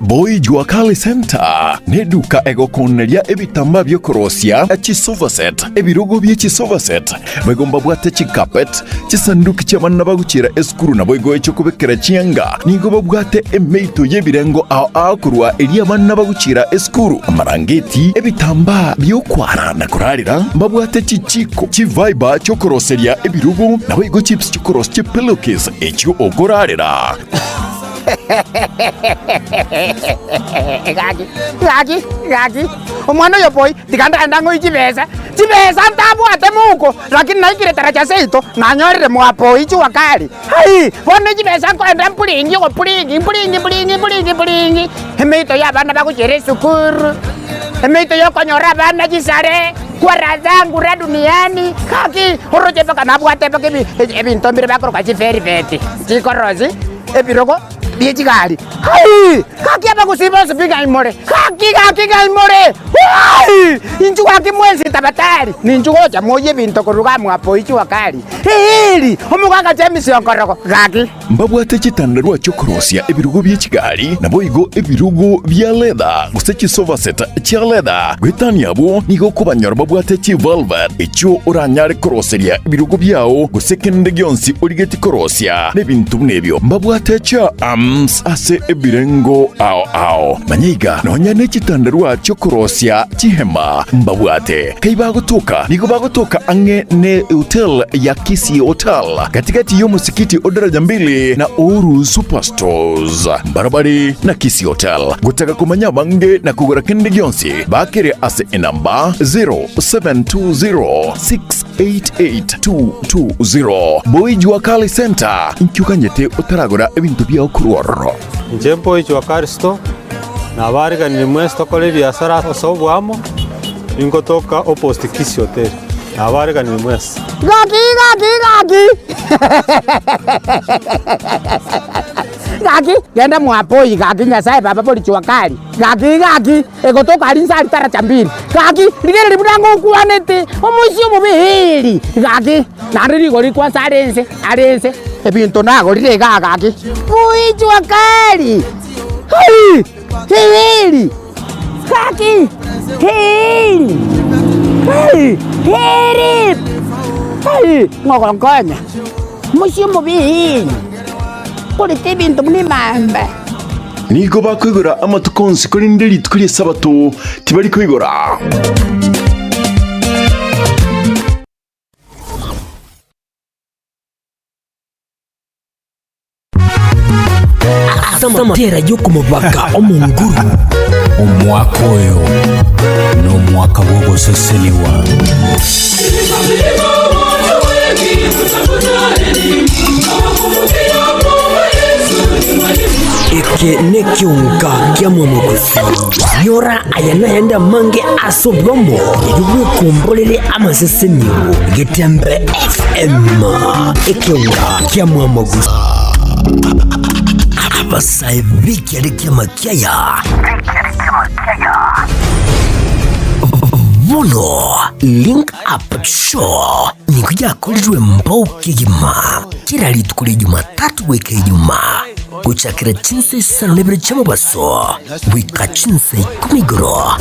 Boy Jua Kali Center neduka egokoneria ebitambaa biokorosia chisofa set, ebirogo bie chisofa set, boigo mbabwate chicarpet, chisanduki chi'abana bagochiera esukuru naboigo echiokobekera chianga. Nigo babwate emeito y'ebirengo ao ao korwa eria abana bagochiera esukuru, amarangeti, ebitambaa biokwara na korarera, mbabwate chichiko, chiviber chiokoroseria ebirogo, naboigo chips chiokorosia chipillowcase echio okorarera. Gaki, gaki, gaki, omwana oyo boy, tiga ndagenda ng'oe chibesa, chibesa ntabwate mouko, lakini naikire taracha seito, nanyorire mwa boy jua kali. Hai! Bono chibesa nkoenda mpuringi ogopuringi, mpuringi mpuringi mpuringi mpuringi, emeito ya abana bagochiera esukuru, emeito ya okonyora abana chisare, kwa raha zangu ra duniani, gaki, oroche mpaka nabwate mpaka ebi ebinto mbire bakoroka chivelveti, chikorosi. Ebirogo bie chigari. Hai! Gaki abagusii bonsi pi ng'ai more? Gaki, gaki ng'ai more? Hai! Inchuo gaki mwensi tabatari, ninchu gocha moyie ebinto korwa iga mwapo ichua kari. Eeri! Omogaka James Onkorogo, gaki. Mbabwate chitandarua chi'okorosia ebirogo bie chigari, naboigo ebirogo bia leather, gose chisofa set chia leather. Goetania abwo, nigo okobanyora babwate chivelvet, echio oranyare koroseria ebirogo biao, gose kende gionsi origetie korosia. Nebinto buna ebio mbabwate chia. items ase ebirengo ao ao. Manya iga, nonya ne chitandarua chi'okorosia chihema mbabwate. Kai bagotoka? Nigo bagotoka ang'e ne hotel ya Kisii Hotel, gatigati y'omosikiti o Daraja Mbili na Uhuru Superstores, mbarabare na Kisii Hotel. Gotaka komanya abange na kogora kende gionsi, bakere ase enamba 0720688220. Boy Jua Kali Center, inki oganyete otaragora ebinto biao korwa ororo? Inche Boy Jua Kali Store, nabaariganirie mwensi tokore ebiasara ase oboamo, ningotoka opposite Kisii Hotel, nabaariganirie mwensi. Gaki gaki gaki gaki genda mwapoi gaki Nyasaye baba bori jua kali gaki gaki egotoka aria inse aria taracha mbili gaki rigereria buna ngokwanete omoisia omobe eeri gaki naende rigori kwansa are inse are inse ebinto nagorire igaa gaki bui jua kali hai eeri gaki eeri hai eeri hai ng'ogonkonya omoisia omobe eeri. Korete ebinto buna emambe. Nigo bakoigora amatuko onsi, korende rituko ri'Esabato tibari koigora. Ase amatera y'okomobaka Omonguru. Omwaka oyo nomwaka bw'ogosesenigwa. Eke nekionka kia mwamogusi. Nyora aya nayande amange ase obwamo erio bwekomborere amasesenio. Getembe FM, ekionka kia mwamogusi. Abasae b'ekiare ki'amakiaya. Bono Link Up Show nigo yakorirwe mbao kegima kera rituko ria Jumatatu goika Ijumaa gochakera chinsa isano na ibere chi'omobaso goika chinsa ikomi igoro.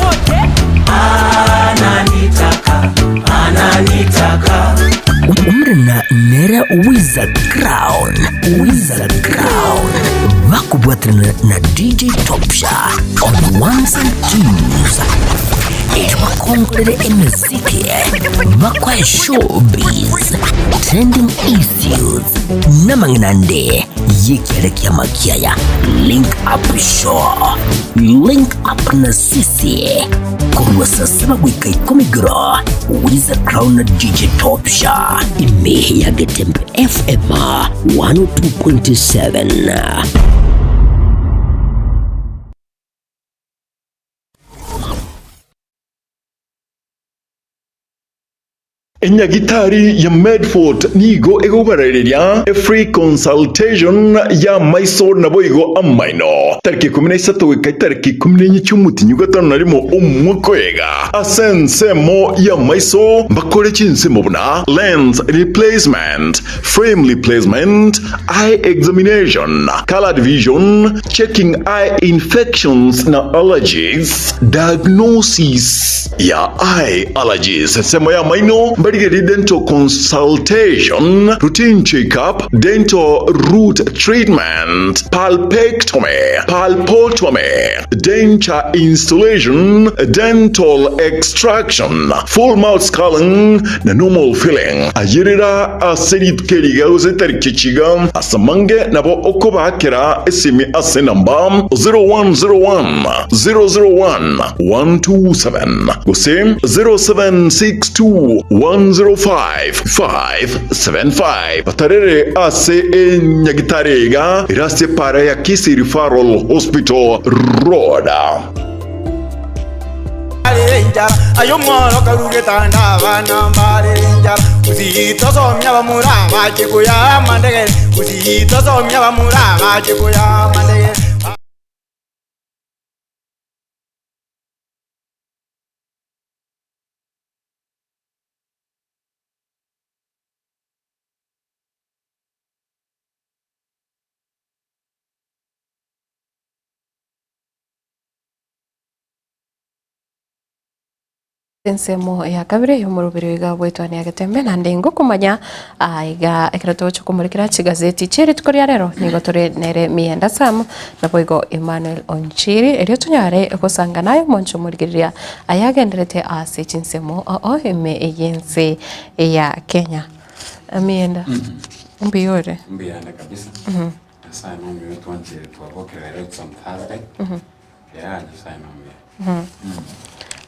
Omorena nere Wiza Crown, Wiza Crown, bakobwaterana na DJ Topsha on ones and twos. Erio bakongorere emeziki, bakoe showbiz, trending issues, n'amang'ana ande y'ekiare ki'amakiaya. Link Up Show, Link Up na sisi, korwa saa saba goika ikomi igoro, Wiza Crown na DJ Topsha, ime ya Getembe FM 102.7. Enyagitari ya Medford nigo egobarereria efree consultation y'amaiso naboigo amaino, tariki 13 goika etariki 14 chi'omotinyi gatano na rimo omwaka oyega. Ase ensemo y'amaiso mbakore chinsemo buna lens replacement, frame replacement, eye examination, colored vision, checking eye infections na allergies, diagnosis ya eye allergies, ensemo y'amaino, mbarigererie dental consultation, routine check-up, dental root treatment, pulpectomy, pulpotomy, denture installation, dental extraction, full mouth scaling na normal filling. Ayerera ase rituko eri iga gose etariki echi iga, ase amange nabo okobaakera esimi ase enamba 0101 001 127 gose 0762 105 575. Batarere ase enyagitari iga ere ase epaara ya Kisii Referral Hospital Road. Ensemo ya kabere y'omoroberi oiga bw'etwania getembe naende ngokomanya aiga ekero togocha komorekera chigazeti chie rituko ria rero nigo tore nere Mienda Sam naboigo Emmanuel Onchiri erio tonyare gosanga naye omonche omorigereria ayagenderete ase chinsemo oo ime y'ense ya Kenya. Mienda, mbuya ore? Mbuyande kabisa. Nyasaye nomuya otwanchire twabokire rero it's on Thursday. Yeah, Nyasaye nomuya.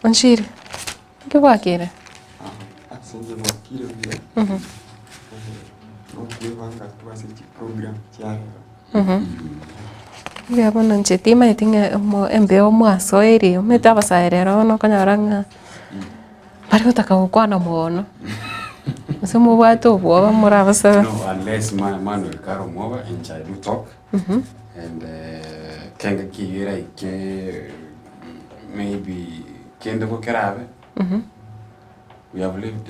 Onchiri, nki bwakire? Ase inche bwakire buya, nokwebanga tu ase chiprogram chia rero. Mbuya bono inche timanyeti ng'a omo embeo mwasoeire, omanyete abasae rero bono okonyora ng'a bari gotaka gokwana mono, gose mobwate obwoba morabasabe. No, unless ma- Manuel kare omwoba, inche I do talk. And kenge kiyo eraike maybe kende bo kerabe, we have lived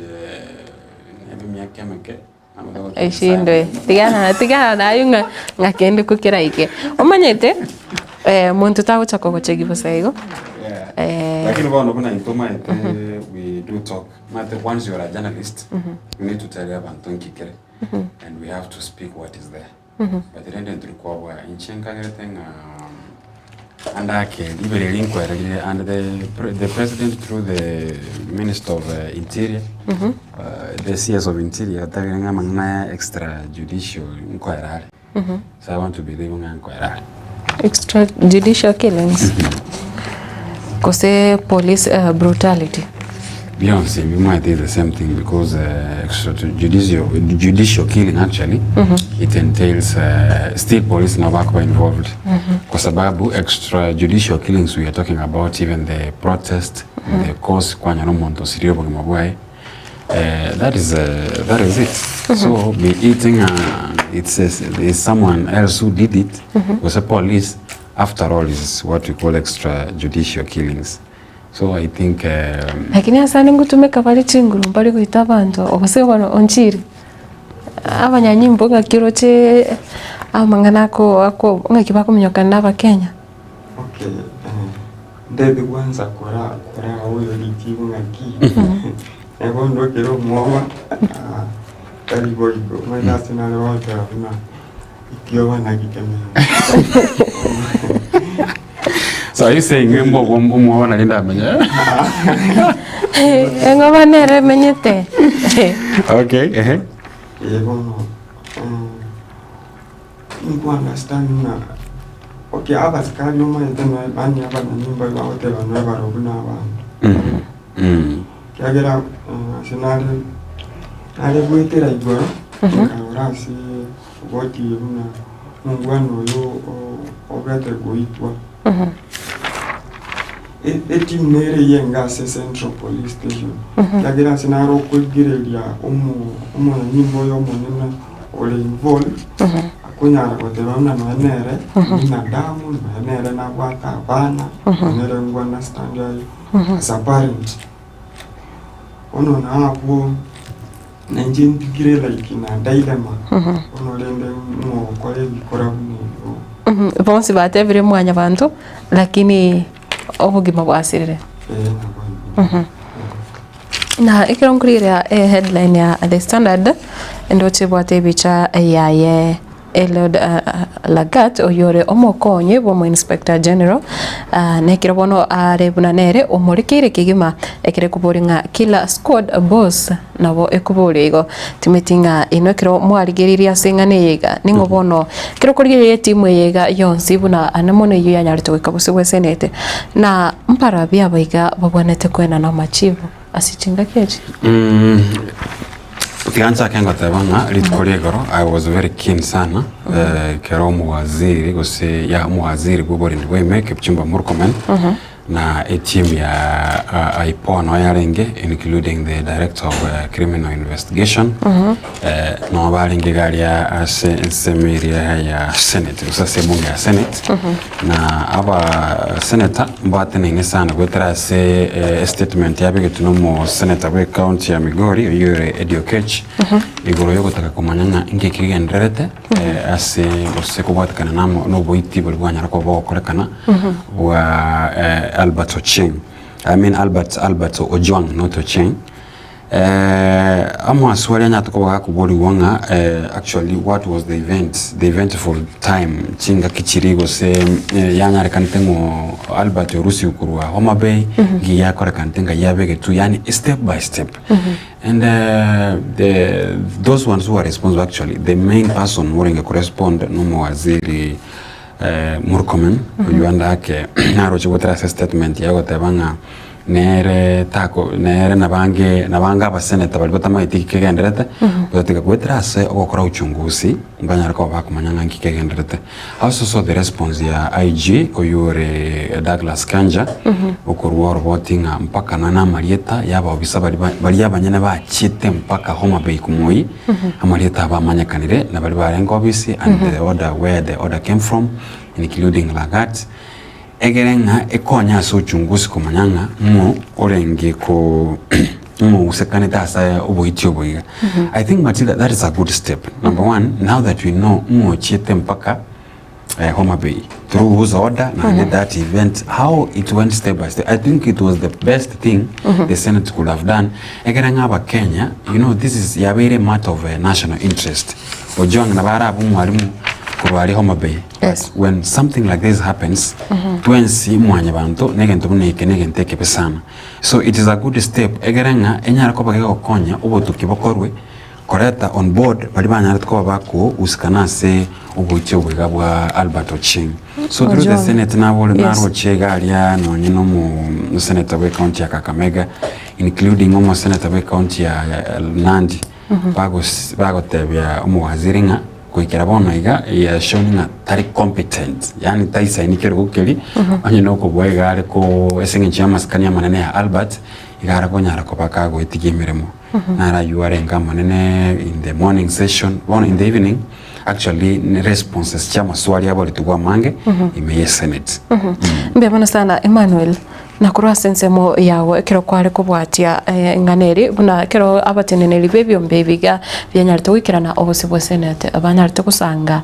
maybe emiaka emeke nabo togoteba Nyasaye Eshindwe, tigana tigana naye ng'a ng'a kende ko keraike. Omanyete monto tagocha kogochegia bosa igo Yeah. Lakini bono buna intwe omanyete we do talk, omanyete once you are a journalist, you need to tell abanto nki kere and we have to speak what is there. But rende ntiri kobua inche nkagerete ng'a ande ake ribero eri nkwererire and the pre the president through the minister of interior the CS of interior otebire ng'a amang'ana aya extra judicial nkoera are. So I want to believe ng'a nkoera are. Extra judicial killings gose police brutality? Bionsi bimwete is the same thing because extrajudicial judicial killing actually it entails still police nabo bakoba involved kwa sababu extrajudicial killings we are talking about even the protest the cause kwanyora omonto osirire obogima bwaye that is that is it so be it ng'a it's it's someone else who did it gose police after all is what we call extrajudicial killings. So I think um, Lakini asande ngotumeka bare chinguru mbare goita abanto gose bono onchire abanyanyimbo ng'aki oroche amang'ana ako ako ng'aki bakominyokana na abakenya. Okay, eh, ndebi kwanza kora kora oyo richibu ng'aki ebo ndokere omwoba ah, tari boigo omanyete ase nare goteba buna ekioba naki kemenya So are you saying ng'emba obwo omwoba nari ndamenye? Eng'oba nere emenyete. Okay, ehe. Ee bono nko understand ng'a okay abasikari omanyete noe yaani abanyanyimbo bagoteba noe barobwo na abanto. Ekiagera ase nare nare goetera igoro, nkarora ase ogotiga buna omongwana oyo obete goitwa. Etimu nere eyio enga ase Central Police Station, ekiagera ase naro okorigereria omonyanyimbo oyo omonene ore involved, akonyara goteba buna nonya nere binadamu, nonya nere nabwate abana, nonya nere ngwana stand aye as a parent. Bono nabwo nainche ntigire like na dilemma, bono rende ng'o okora ebikora buna ebio. Bonsi batebire mwanyabanto lakini obogima bwasirire. Ee nabo igo. Na ekero nkorigereria eheadline ya The Standard, ndoche ebwate ebicha yaye Eliud Lagat oyio ore omokonyi bw'omo Inspector General, na ekero bono are buna nere omorekeire kegima ekero ekoboria ng'a killer squad boss nabo ekoboria igo. Timeti ng'a inwe ekero mwarigereirie ase eng'ana eye iga ning'o bono ekero okorigereria etimu eye iga yonsi buna ane mono eyio yanyarete goika bosio bw'esenete na mbarabwo aba iga babwenerete koenana amachibu ase chingaki echi. Tiga nchake ngoteba ng'a rituko ria igoro I was very keen sana ekero omowaziri gose ya omowaziri bwa oborendi bwa ime Kipchumba Murkomen na eteam ya IPOA noo yarenge including the director of criminal investigation noo barenge iga aria ase ensemo eria ya senate gose ase ebunge ya senate Na aba senator mbateneine sana goetera ase estatement yabegetwe na omosenator bwe county ya Migori oyio ore Eddie Oketch igoro yogotaka komanya ng'a inki kegendererete ase gose kobwatekana na amo noboiti boria bwanyara koba bogokorekana bwa Albert Ochieng. I mean Albert Albert Ojwang not Ochieng eh, amaswali anyarete koba gakoborigwa ng'a eh, actually what was the event the eventful time chingaki chiria gose eh, yanyarekanete ng'o Albert orusiwe korwa Homa Bay nki giakorekanete ng'a yabegetwe yaani step by step And the those ones who are responsible actually the main person orenge korespond nomowaziri Murkomen oywo ande ake naroche gotera ase statement yaye goteba ng'a nere tako nere nabange nabange abaseneta baria batamaeti ki kegenderete gotatiga goetera ase ogokora uchunguzi mbanyare koba bakomanya ng'a nki kegenderete. I also saw the response ya IG oywo ore Douglas Kanja okorwa oroboti ng'a mpaka na namarieta y'abaobisa baria ba- baria abanyene bachiete mpaka Homa Bay Kumoi amarieta abo amanyekanire na baria barenge obisi and the order where the order came from including Lagat egere ng'a ekonye ase uchunguzi komanya ng'a ng'o orenge ko ng'o ousekanete ase oboiti obo iga. I think Matilda that is a good step. Number one, now that we know ng'o ochiete mpaka eh, Homa Bay through whose order naende that event how it went step by step I think it was the best thing the Senate could have done ekere ng'a abakenya you know this is yabeire matter of eh, national interest Ojwang nabo arabe omwalimu korwa aria Homa Bay Yes. But when something like this happens twensi mwanyabanto negento buna eke negento ekebe sana so it is a good step egere ng'a enyare koba gegokonya obotuki bokorwe koreta on board baria banyarete koba bakohusikana ase oboichi oboiga bwa Albert Ochieng. So through the Ojwang. senate nabore Yes. naroche iga aria nonye na omo senator bwe county ya Kakamega including omo senator bwe county ya ya Nandi bagos bagotebia omowaziri ng'a Goikera bono iga he has shown ng'a tari competent, yaani taisaini kerogo keria, onye nokobua iga are ko ase eng'encho y'amasikani amanene ya Albert, iga are konyara koba kagoetigia emeremo. Naro aywo arenge amanene in the morning session, bono in the evening, actually ne responses chia amaswali aboretigwe amange ime ye senate. Mbuya mono sana Emmanuel. Na korwa ase ensemo yao ekero kware kobwatia eng'ana eri, buna ekero abateneneri b'ebiombe ebi iga bianyarete goikerana obosio bwa senate, banyarete gosanga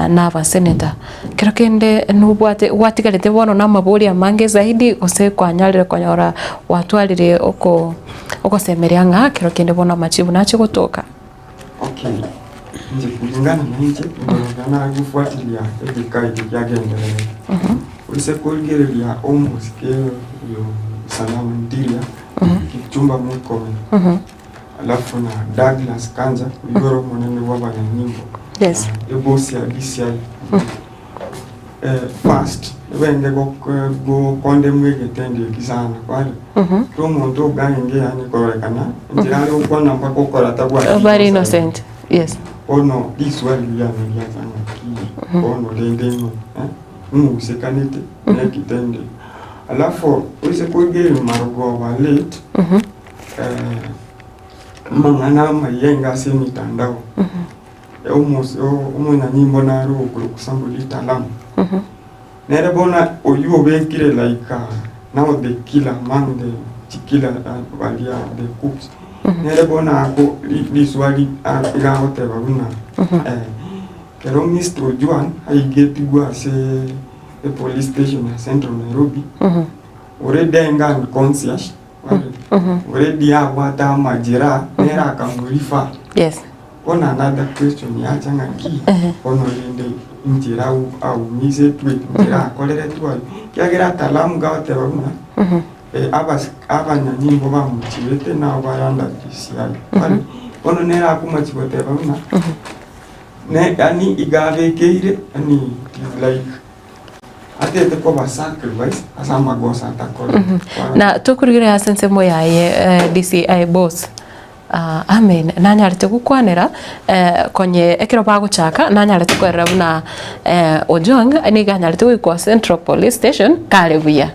nabaseneta. Kero kende nobwate gwatigarete bono namaborio amange zaidi gose kwanyarire konyora gwatwarire oko ogosemeria ng'a kero kende bono amachibu nache gotoka. Okay, inche kulingana na inche ndoroka nagofuatilia ebika ebi biagendererete. Ase korigereria omosike oyo Salama Ndiria, Kipchumba Murkomen, alafu na Douglas Kanja oyio ore omonene bw'abanyanyimbo Yes. na ebosi ya DCI. Eh, first ebenge gokondemwa egetendo eki sana kware kera omonto ogaenge yaani kororekana enchera are gokwana mpaka okora tabwati Very innocent. Yes. Bono riswali riane riacha ng'aki bono rende ng'o eh, ng'usekanete nekitende alafu oise korigereria marogoba late eh, amang'ana amaya enga ase emitandao Omos- o- omonyanyimbo nare okorokwa Samuel Italamu. Nere bono oyio obekire like ah, now the killer among the chikiller ah, baria the cooks. Nere bono ako ri- riswali ah, iga agoteba buna eh, kero Mr. Ojwang aigetigwe ase epolice station ya Central Nairobi, already aenge unconscious, already abwate amajeraha, nere akamorifa. Yes. Bono another question yacha ng'aki, bono rende inchera au aumisetwe, inchera akoreretwe aywo, ekiagera Atalamu gagoteba buna eh, abas abanyanyimbo bamochiete nabo bare under DCI. Bare, bono nere akomochi goteba buna, ne yaani iga abekeire yaani it is like atete koba sacrifice ase amagoso atakorete. Na tokorigereria ase ensemo yaye eh, DCI boss Amen. Nanyarete gokwanera konye ekero bagochaka nanyarete kwerera buna Ojwang nigo anyarete goikwa Central Police Station kare buya.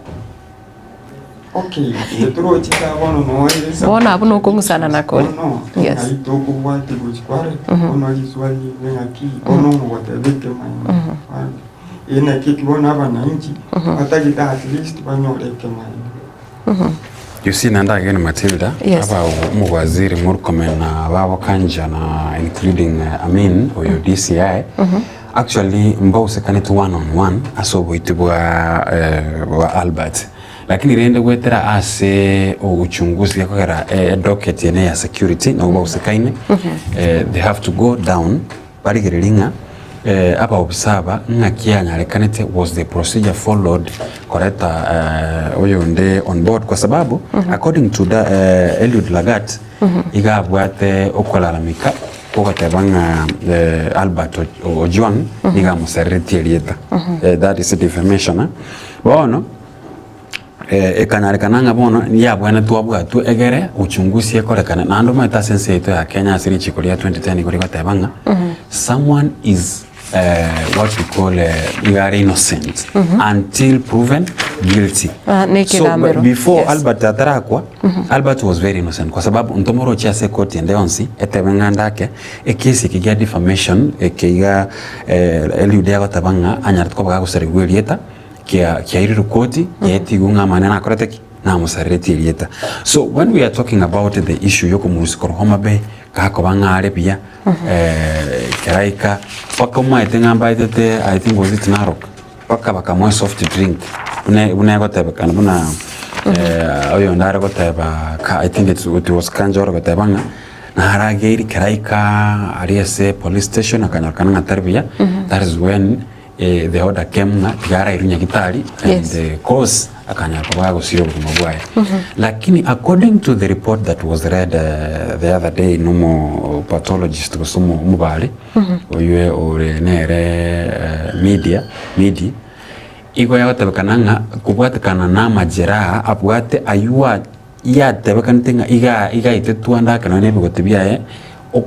Okay, inche toroche iga bono noyo esa- Bono abwo nokong'usana nakore. Bono, Yes. ng'ai tokobwatia gochia kware, bono riswali rire ng'aki, bono omogoteba ekemaene. Eye naki eki bono abananchi, batagete at least banyore ekemaene. You see naende again Matilda, Yes. aba omowaziri Murkomen na babo Kanja na including Amin oyo DCI actually mbausekaneti one on one ase oboiti bwa bwa Albert. Lakini rende goetera ase uchunguzi gekogera edocket eye neya security nabo bagosekaine, they have to go down barigererie ng'a abaofisa aba ng'aki yanyarekanete, was the procedure followed koreta oyonde on board kwa sababu according to Eliud Lagat iga abwate okolalamika gogoteba ng'a Albert Ojwang nigo amosareretie erieta, that is defamation. Bono ekanyarekana ng'a bono yabwenerete abwatwe egere uchunguzi ekorekane. Naende omanyete ase ense yaito ya Kenya ase richiko ria 2010 nigo rigoteba ng'a someone is what we call nigo are innocent until proven guilty. Ah, na So ekegambero. before Yes. Albert atarakwa, Albert was very innocent kwa sababu ntomoroche ase ekoti ende yonsi etebe ng'a ndake ekesi eke gia defamation eke iga Eliud agoteba ng'a anyarete koba gagosarigwa erieta kia kiairirwe koti yaetigwe ng'a amang'ana nakorete ki? Namosareretie erieta. So when we are talking about the issue yokomorusia korwa Homa Bay gakoba ng'a are buya keraika mpaka omaete ng'a mbaetete I think was it Narok mpaka bakamoa soft drink buna buna egotebekana buna oyonde are goteba ka I think it was Kanja ore goteba ng'a narageiri keraika aria ase police station akanyorekana ng'a tari buya that is when The order came ng'a tiga arairwe nyagitari and Yes. the cause akanyara koba agosira obogima bwaye. Lakini according to the report that was read the other day nomo pathologist gose omo omobare oywe ore nere media medi igo yagotebekana ng'a kobwatekana na amajeraha abwate aywo a yatebekanete ng'a iga igaitetwe ande ake nonya na ebigoti biaye,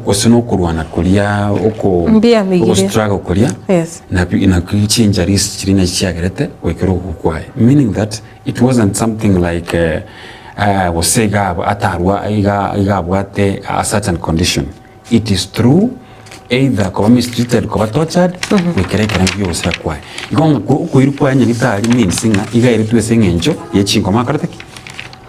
gose na okorwana koria oko Mbiamigirie. ogostruggle koria, Yes. nabi naki chinjuries chiria nachi chiagerete goikera ogokwa kwaye. Meaning that it wasn't something like gose iga atarwa iga iga abwate a certain condition. It is through either koba mistreated koba tortured goikera ekerengo kia ogosira kwaye. Igo ng'a okoirwa kwaye nyagitari means ng'a iga airetwe ase eng'encho ye chingoma akorete ki?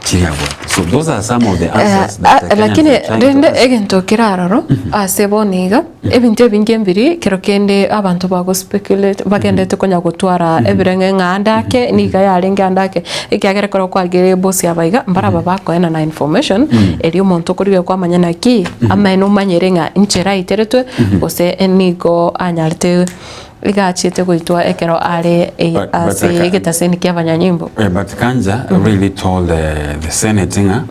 Chiria abwate. So those are some of the answers that the Kenyans Lakini are trying to rende ask. egento kere aroro ase bono iga, ebinto ebinge mbiri kero kende abanto bago speculate bagendete konya gotwara ebireng'e ng'a ande ake niga yarenge ande ake, ekiagera ekero kwagire ebosi aba iga mbaraba bakoenana information erio omonto okorigia kwamanya naki amaene omanyere ng'a inchera aiteretwe gose nigo anyarete iga achiete goitwa ekero are But- but ase I can- egetaseni kia abanyanyimbo. But Kanja really told the Senate ng'a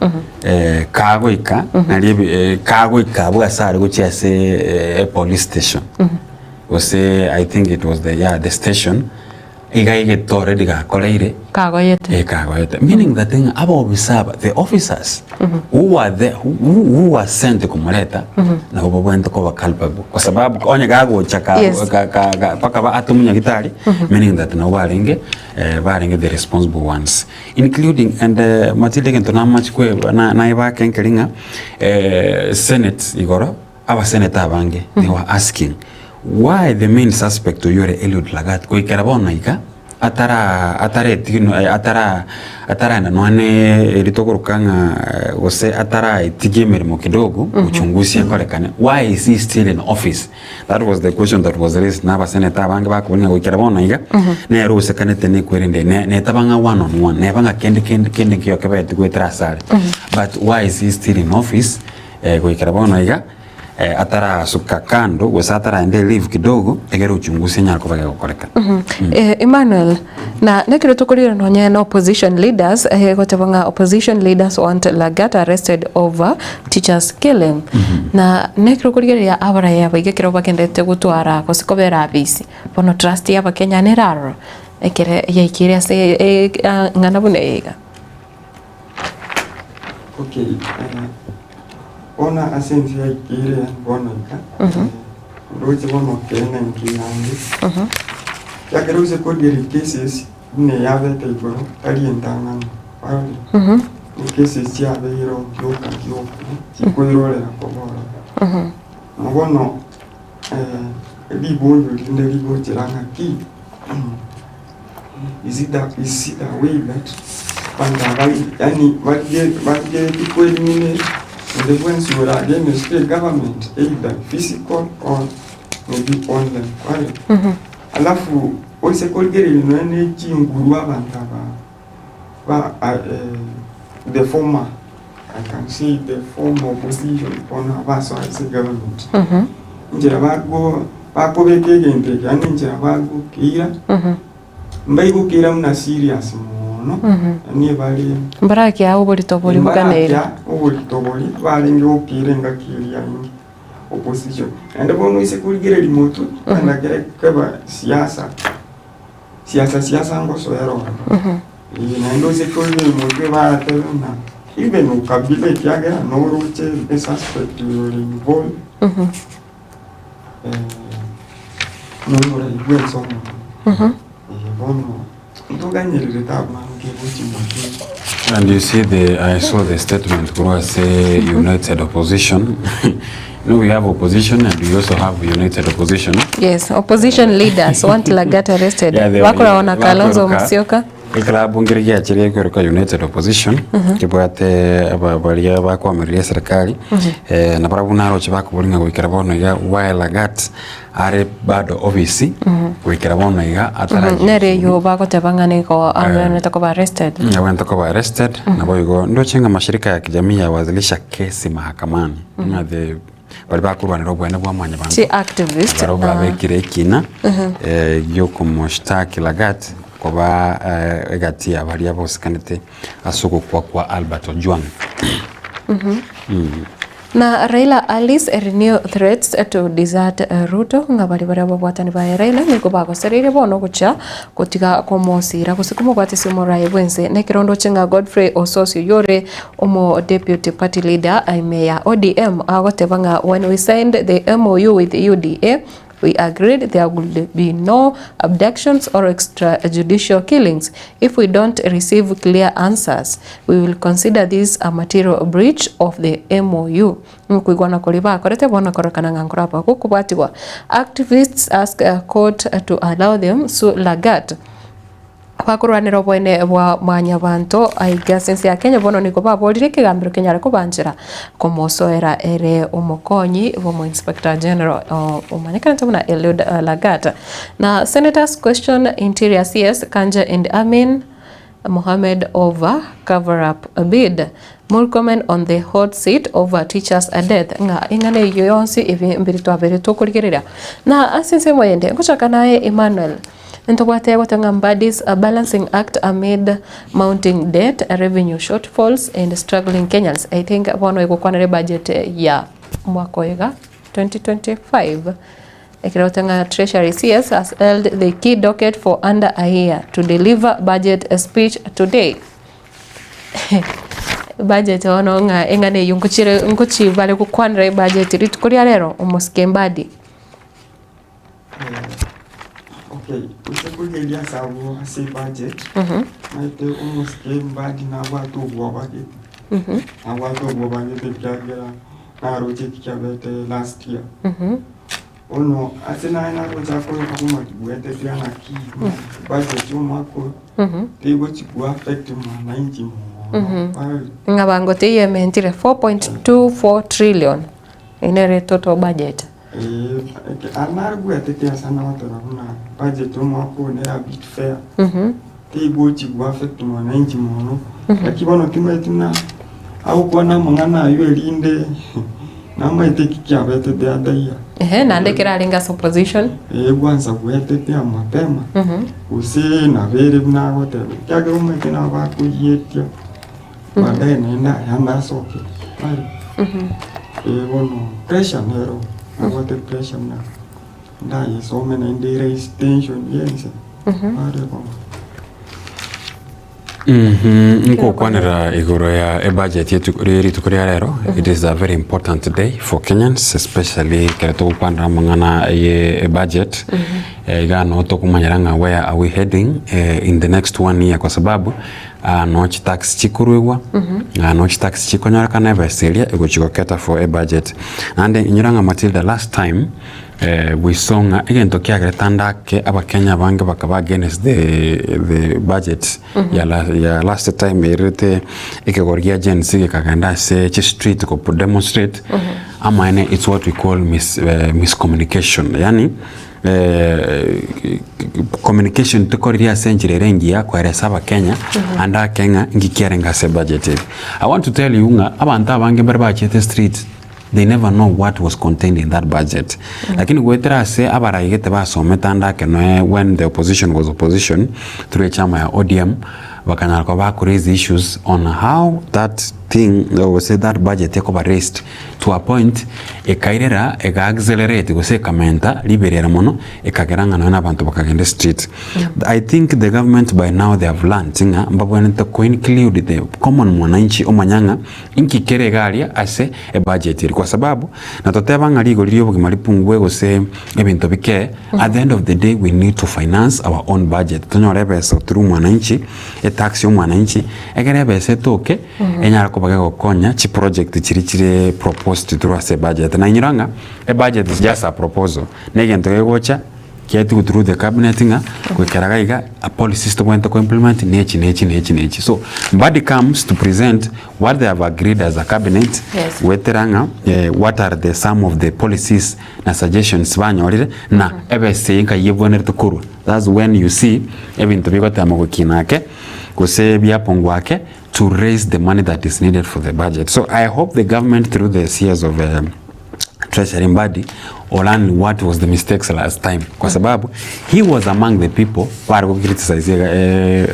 kagoika nari ebi- kagoika abwo ase are gochia ase police station gose I think it was the yeah the station iga egete already gakoreire Kagoyete. Kagoyete meaning that ng'a abaofisa aba the officers who were there who, who were sent komoreta nabo babwenerete koba culpable kwa sababu onye gagocha ka, Yes. ka, ka, ka, mpaka ba ate omonyagitari meaning that nabo barenge barenge the responsible ones including and Matilda egento namache kweba na naebake nkeri ng'a senate igoro abaseneta abange they were asking why the main suspect oyio ore Eliud Lagat goikera bono iga atara atareti atara ataraenda nonya eri tokoroka ng'a gose ataraetigia emeremo kidogo uchunguzi ekorekane why is he still in office that was the question that was raised na abaseneta abange bakoboria ng'a goikera bono iga nere osekanete nekwerende ne netaba ng'a one on one neba ng'a kende kende kende nkeiyo kebeti goetera asare but why is he still in office Goikera bono iga, atarasuka kando, gose ataraenda eleave kidogo, egere uchunguzi enyare koba gegokoreka. Emmanuel, na nekero tokorire nonye na opposition leaders goteba ng'a opposition leaders want Lagat arrested over teachers killing. Na nekero okorigereria abaraya aba iga ekero bagenderete gotwara gose kobera abisi, bono trust ya abakenya nere aroro ekere yaikire ase eng'ana buna eye iga. Okay, eh, bono ase ense yaikire bono iga, ndoche bono kende nkiyange, ekiagera ase korigereria cases buna eyabete igoro tari entang'ani, kwarorire? Ne cases chiabeire oo gioka gioka chikoirorera koba ororo. Na bono ribonyo rinde rigochera ng'aki. Is it the, is it the way that bantu abari yani barige barigereti koelimine onde bwensi ore against the government either physical or maybe online kware alafu oise korigereria nonya ne chinguru abanto aba. ba eh, the former I can say the former opposition bono abasoa ase government enchera bago bakobeka egento eke yaani enchera bagokeira mbaigokeira buna serious mono yaani ebare Mbarakia oborito boria boganeire. mbarakia oborito boria barenge gokeira engaki eria inge opposition. Naende bono oise korigereria motwe naende kere keba siasa siasa siasa ngosoera ororo. Ee naende oise korigereria motwe baratebe ng'a even ukabila ekiagera noroche esuspect ore involved nomorai bwensi omonene. Ee bono ntoganyererete abange gochia motwe. And you see the I saw the statement korwa ase United Opposition. you know we have opposition and we also have United Opposition. Yes, opposition leaders want Lagat arrested. Yeah, they- Bakoragwo na Kalonzo bakweruka. Musyoka. Eklabu nkere giachire gekweruka United Opposition kebwate aba baria bakwamireria eserikali eh, na barabwo naroche bakoboria ng'a goikera bono iga why Lagat are bado ofisi goikera bono iga atarachi Nere eywo bagoteba ng'a nigo abwenerete koba arrested. abwenerete koba arrested naboigo ndoche ng'a mashirika ya kijamii yawasilisha kesi mahakamani ng'a the baria bakorwanera obweene bwa mwanyabanto Chi activist barabwo na babekire ekina eh, giokomoshtaki Lagat koba eh, egati ya baria bosikanete ase ogokwa kwa Albert Ojwang. Mm. Na Raila Alice renew threats to desert Ruto ng'a baria baria ababwatani baye Raila nigo bagosereirie bono gochia gotiga komosira gose komobwatisia omoraai bwense. Nekero ndoche ng'a Godfrey Ososio oyio ore omo deputy party leader ime ya ODM agoteba ng'a when we signed the MOU with UDA We agreed there would be no abductions or extrajudicial killings. If we don't receive clear answers, we will consider this a material breach of the MOU. Nkoigwana koria bakorete bono kororekana ng'a nkoraba gokobwatigwa. Activists ask court to allow them sue Lagat. Bakorwanera oboene bwa mwanyabanto aiga ase ense ya Kenya bono nigo baborire ekegambero kenyare kobanchera komosoera ere omokonyi bw'omo inspector general omanyekanete buna Eliud Lagat. Na senators question interior CS Kanja and Amin Mohamed over cover up bid. Murkomen on the hot seat over teachers death ng'a ing'ana eyio yonsi ebi mbiri twabere tokorigereria. Na ase ensemo eyende ngochaka naye Emmanuel. Ntobwate gote ng'a Mbadi's balancing act amid mounting debt, revenue shortfalls and struggling Kenyans. I think bono egokwanera ebudget ya omwaka oyo iga 2025. Ekero gote ng'a Treasury CS has held the key docket for under a year to deliver budget speech today. Budget bono ng'a eng'ana eywo nkochire nkochi bare gokwanera ebudget rituko ria rero omosike Mbadi. Okay, gose korigereria ase abwo ase ebudget, omanyete omosike mbadi nabwate obwoba gete, nabwate obwoba gete ekiagera naroche eki kiabete last year. Bono ase naye naroche akoyoka komotibwete naki budget ya omwaka oyo, tegochi ko affect mwananchi mono. Ng'a bango teiyementire 4.24 trillion eye nere total budget. Ee, narigwetete ase nagoteba buna budget omwaka oyo nere a bit fair, teigochi go affect mwananchi mono, lakini bono timanyeti buna agokwana amang'ana aywo erinde namaete eki kiabete the other year. Ehe, naende ekero arenge ase opposition. Ee, gwansa gwetetea mapema, gose nabo ere buna agoteba, ekiagera omanyete nabo bakoyetia. Baadaye naende ayande asoke are eh, bono pressure nero nabwate pressure buna ndayesome naende eraise tension yense are bono. Nkokwanera igoro ya ebudget yetu rie rituko ria rero it is a very important day for Kenyans especially ekero togokwanera amang'ana ye ebudget iga noo tokomanyera ng'a where are we heading in the next one year kwa sababu Noo chitax chikoruegwa, noo chitax chikonyorekana ebesa eria egochi goketa for ebudget. Naende inyora ng'a Matilda last time we saw ng'a egento kiagerete ande ake abakenya abange bakaba against the the budget ya la ya last time erete ekegori gia Gen Z gekagenda ase chistreet ko demonstrate. Amaene it's what we call mis miscommunication yaani communication tekoriri ase enchera ere engiya koeresa abakenya ande ake ng'a nki kiarenge ase ebudget eye. I want to tell you ng'a abanto abange mbare bachiete street they never know what was contained in that budget. Lakini goetera ase abarai gete basomete ande ake noe when the opposition was opposition through echama ya ODM bakanyara koba bako raise issues on how that thing gose that budget ekoba raised to a point ekairera ega accelerate gose ekamenta riberera mono ekagera ng'a nonya abanto bakagenda estreet. I think the government by now they have learnt ng'a mbabwenerete ko include the common mwananchi omanya ng'a inki kere iga aria ase ebudget eria kwa sababu natoteba ng'a rigori ria obogima ripungwe gose ebinto bikee at the end of the day we need to finance our own budget tonyore ebesa through mwananchi etax ya omwananchi egere ebesa etoke Enyare koba gegokonya chiproject chiria chire proposed through ase ebudget. Na inyora ng'a ebudget is just a proposal, na egento gegocha kiaetigwe through the cabinet ng'a goikera iga iga policies tobwenerete ko implement nechi nechi nechi nechi. So Mbadi comes to present what they have agreed as a cabinet Yes. goetera ng'a what are the some of the policies na suggestions banyorire na ebesa eye nkai ebwenerete korwa. That's when you see ebinto bigotema gokina ake gose biapongwa ake to raise the money that is needed for the budget. So I hope the government through the CS of Treasury Mbadi will learn what was the mistakes last time kwa sababu he was among the people bare go criticize eh,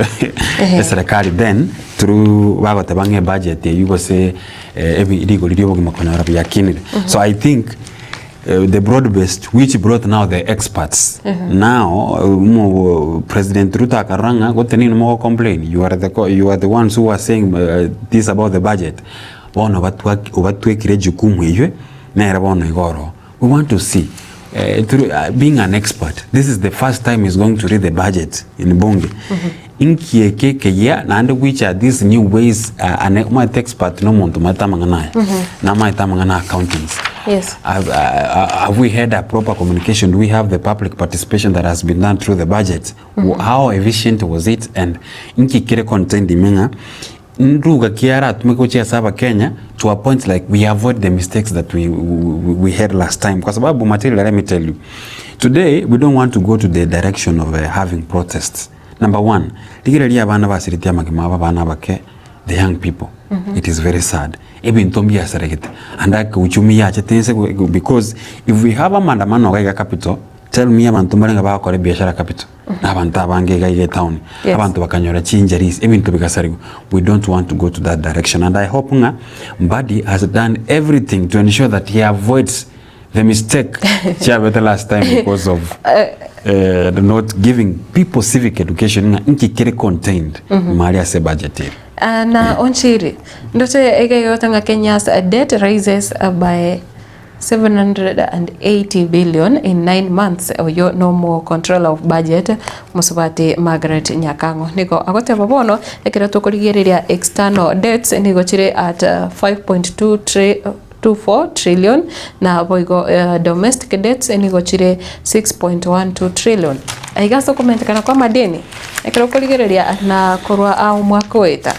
eserikali then through bagoteba ng'a ebudget eywo gose eh, ebi- rigori ria obogima konyora biakinire. So I think the broad based which brought now the experts now mo President Ruto akarora ng'a gote nini mogo complain you are the co- you are the ones who are saying this about the budget bono obatwaki obatwekire ejukumu eywe nere bono iga oro we want to see through being an expert this is the first time he's going to read the budget in bunge inki eke ekeyia naende which are these new ways ane omanyete expert na omonto omanyete amang'ana aya namanyete amang'ana ya accountants Yes. Have, have we had a proper communication? Do we have the public participation that has been done through the budget? How efficient was it? And inki kere contained ime ng'a nduga ki aratumeke gochia ase abakenya to a point like we avoid the mistakes that we, we, we had last time kwa sababu Matilda, let me tell you today we don't want to go to the direction of having protests number one rigereria abana basireti amagima abo abana abake the young people it is very sad ebinto mbiasaregete and ake uchumi yachete ense because if we have amaandamano iga iga capital tell me abanto mbarenge bagokora ebiashara capital na abanto abange iga iga etown Yes. abanto bakanyora chi-injuries ebinto bigasarigwa we don't want to go to that direction and I hope ng'a Mbadi has done everything to ensure that he avoids the mistake chiabete last time because of not giving people civic education ng'a inki kere contained mari ase budget ere. Ah, na onchiri ndoche egegota ng'a Kenya's debt rises by 780 billion in 9 months oyo nomo controller of budget mosubati Margaret Nyakang'o nigo agoteba bono ekero tokorigereria external debts nigo chire at 5.2 tri 24 trillion na boigo domestic debts nigo chire 6.12 trillion. Aiga ase okomentekana kwa amadeni ekero okorigereria na korwa aa omwaka oeta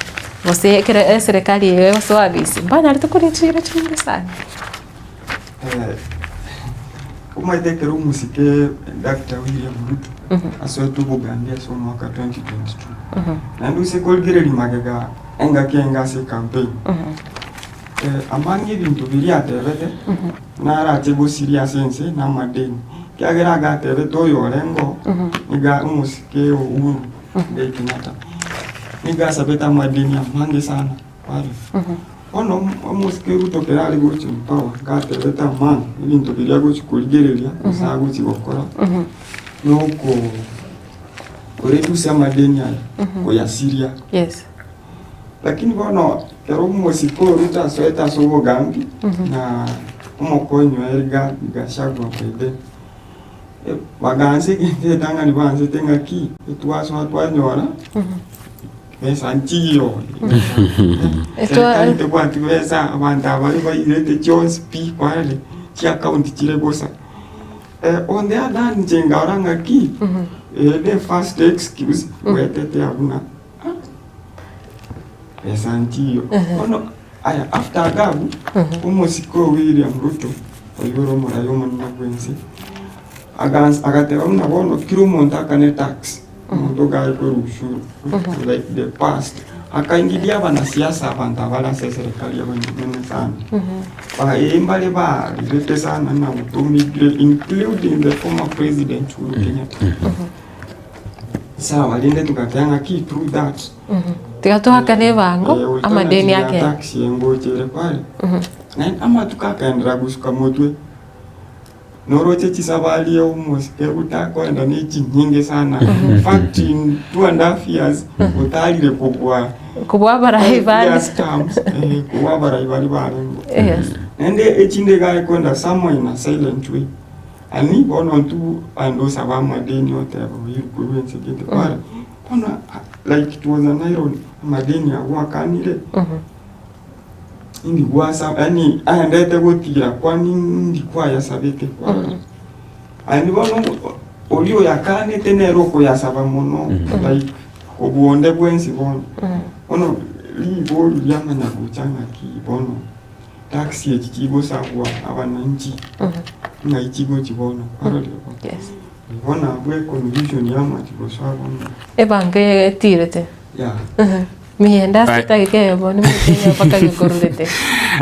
gose ekero eserekari eye egosoa ofisi mbanyarete koria chiira chinyinge sana. Omanyete ekero omosike Doctor William Ruto asoete obogambi ase omwaka 2022, naende ase korigereria magega engaki enge ase ecampaign, Amang'e ebinto biria atebete, narache gosiria ase ense namadeni, ekiagera agatebete oyorenge oo, nigo omosike Uhuru Muigai Kenyatta, nigo asabete amadeni amange sana kwarora. Bono omosike Ruto ekero are gochia in power, gatebete amang'e ebinto biria agochi korigereria gose agochi gokora, noko koreduce amadeni aya, koyasiria. Yes. Lakini bono ekero omosike o Ruto asoete ase obogambi na omokonyi oye Rigathi Gachagua by then, bagaansa egento egetang'ani baansete ng'aki, etwasoa twanyora besa nchiyo, serikali tebwati besa, abanto aba bairete chionsi pi kwarire, chiakaunti chire bosa. On the other hand inche nkarora ng'aki, eye ne first excuse bwetetea buna. Besa nchiyo. Bono Aya after agabu, omosike o William Ruto, oyio ore omorai omonene bwense, agansa agateba buna bono kera omonto akane tax, omonto okaye korwa ushuru like the past, akaingiria abanasiasa abanto abare ase eserekari abanyene sana. Ee mbare barirete sana na gotomigire including the former president Uhuru Kenyatta. Sawa rende togateba ng'aki through that Tiga toakane ebango Eh, goika amadeni ng'aki ya ake. tax engochere kware. Naende amatuko akaenderera gosuka motwe, noroche chisabari omosike otakoenda ne chinyinge sana. In fact in 2.5 years otarire kobua Kobua abarai five bande. years terms, eh, kobua abarai baria barenge. Yes. Naende echinde iga akoenda somewhere in a silent way. Ani bono intwe aende osabe amadeni oteba oirwe korwa ense gete kware. Bono like it was an irony amadeni agwo akanire indi gwasa yaani aendete gotira kwani indi kwayasabete kwarora. Aye bono oria oyakanete nere okoyasaba mono like kobua onde bwensi bono. Bono ribori riamanya gocha ng'aki bono tax echi chigosabwa abananchi ng'ai chigochi bono kwarorire bono. Bono abwo econfusion yamachi gosoa bono. Ebango eye etirete. Yeah. Miyende ase etageka eyemo nimokenya mpaka gekorurete.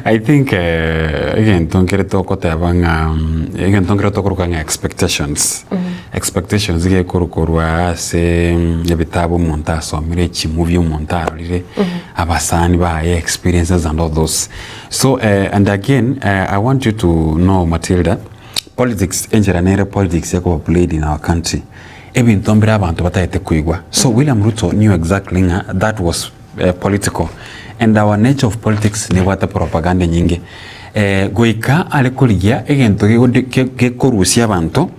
I think eh, egento nkere togoteba ng'a mm, egento nkere tokoroka ng'a expectations. Expectations gekorukorwa ase mm, ebitabu omonto asomire, echimovie omonto arorire, abasani baye experiences and all those. So eh, and again eh, I want you to know Matilda, Politics, enchera nere politics ekoba played in our country, ebinto mbire abanto batagete koigwa. So William Ruto knew exactly ng'a that was political and our nature of politics nebwate propaganda enyinge. Goika are korigia egento gekorusia abanto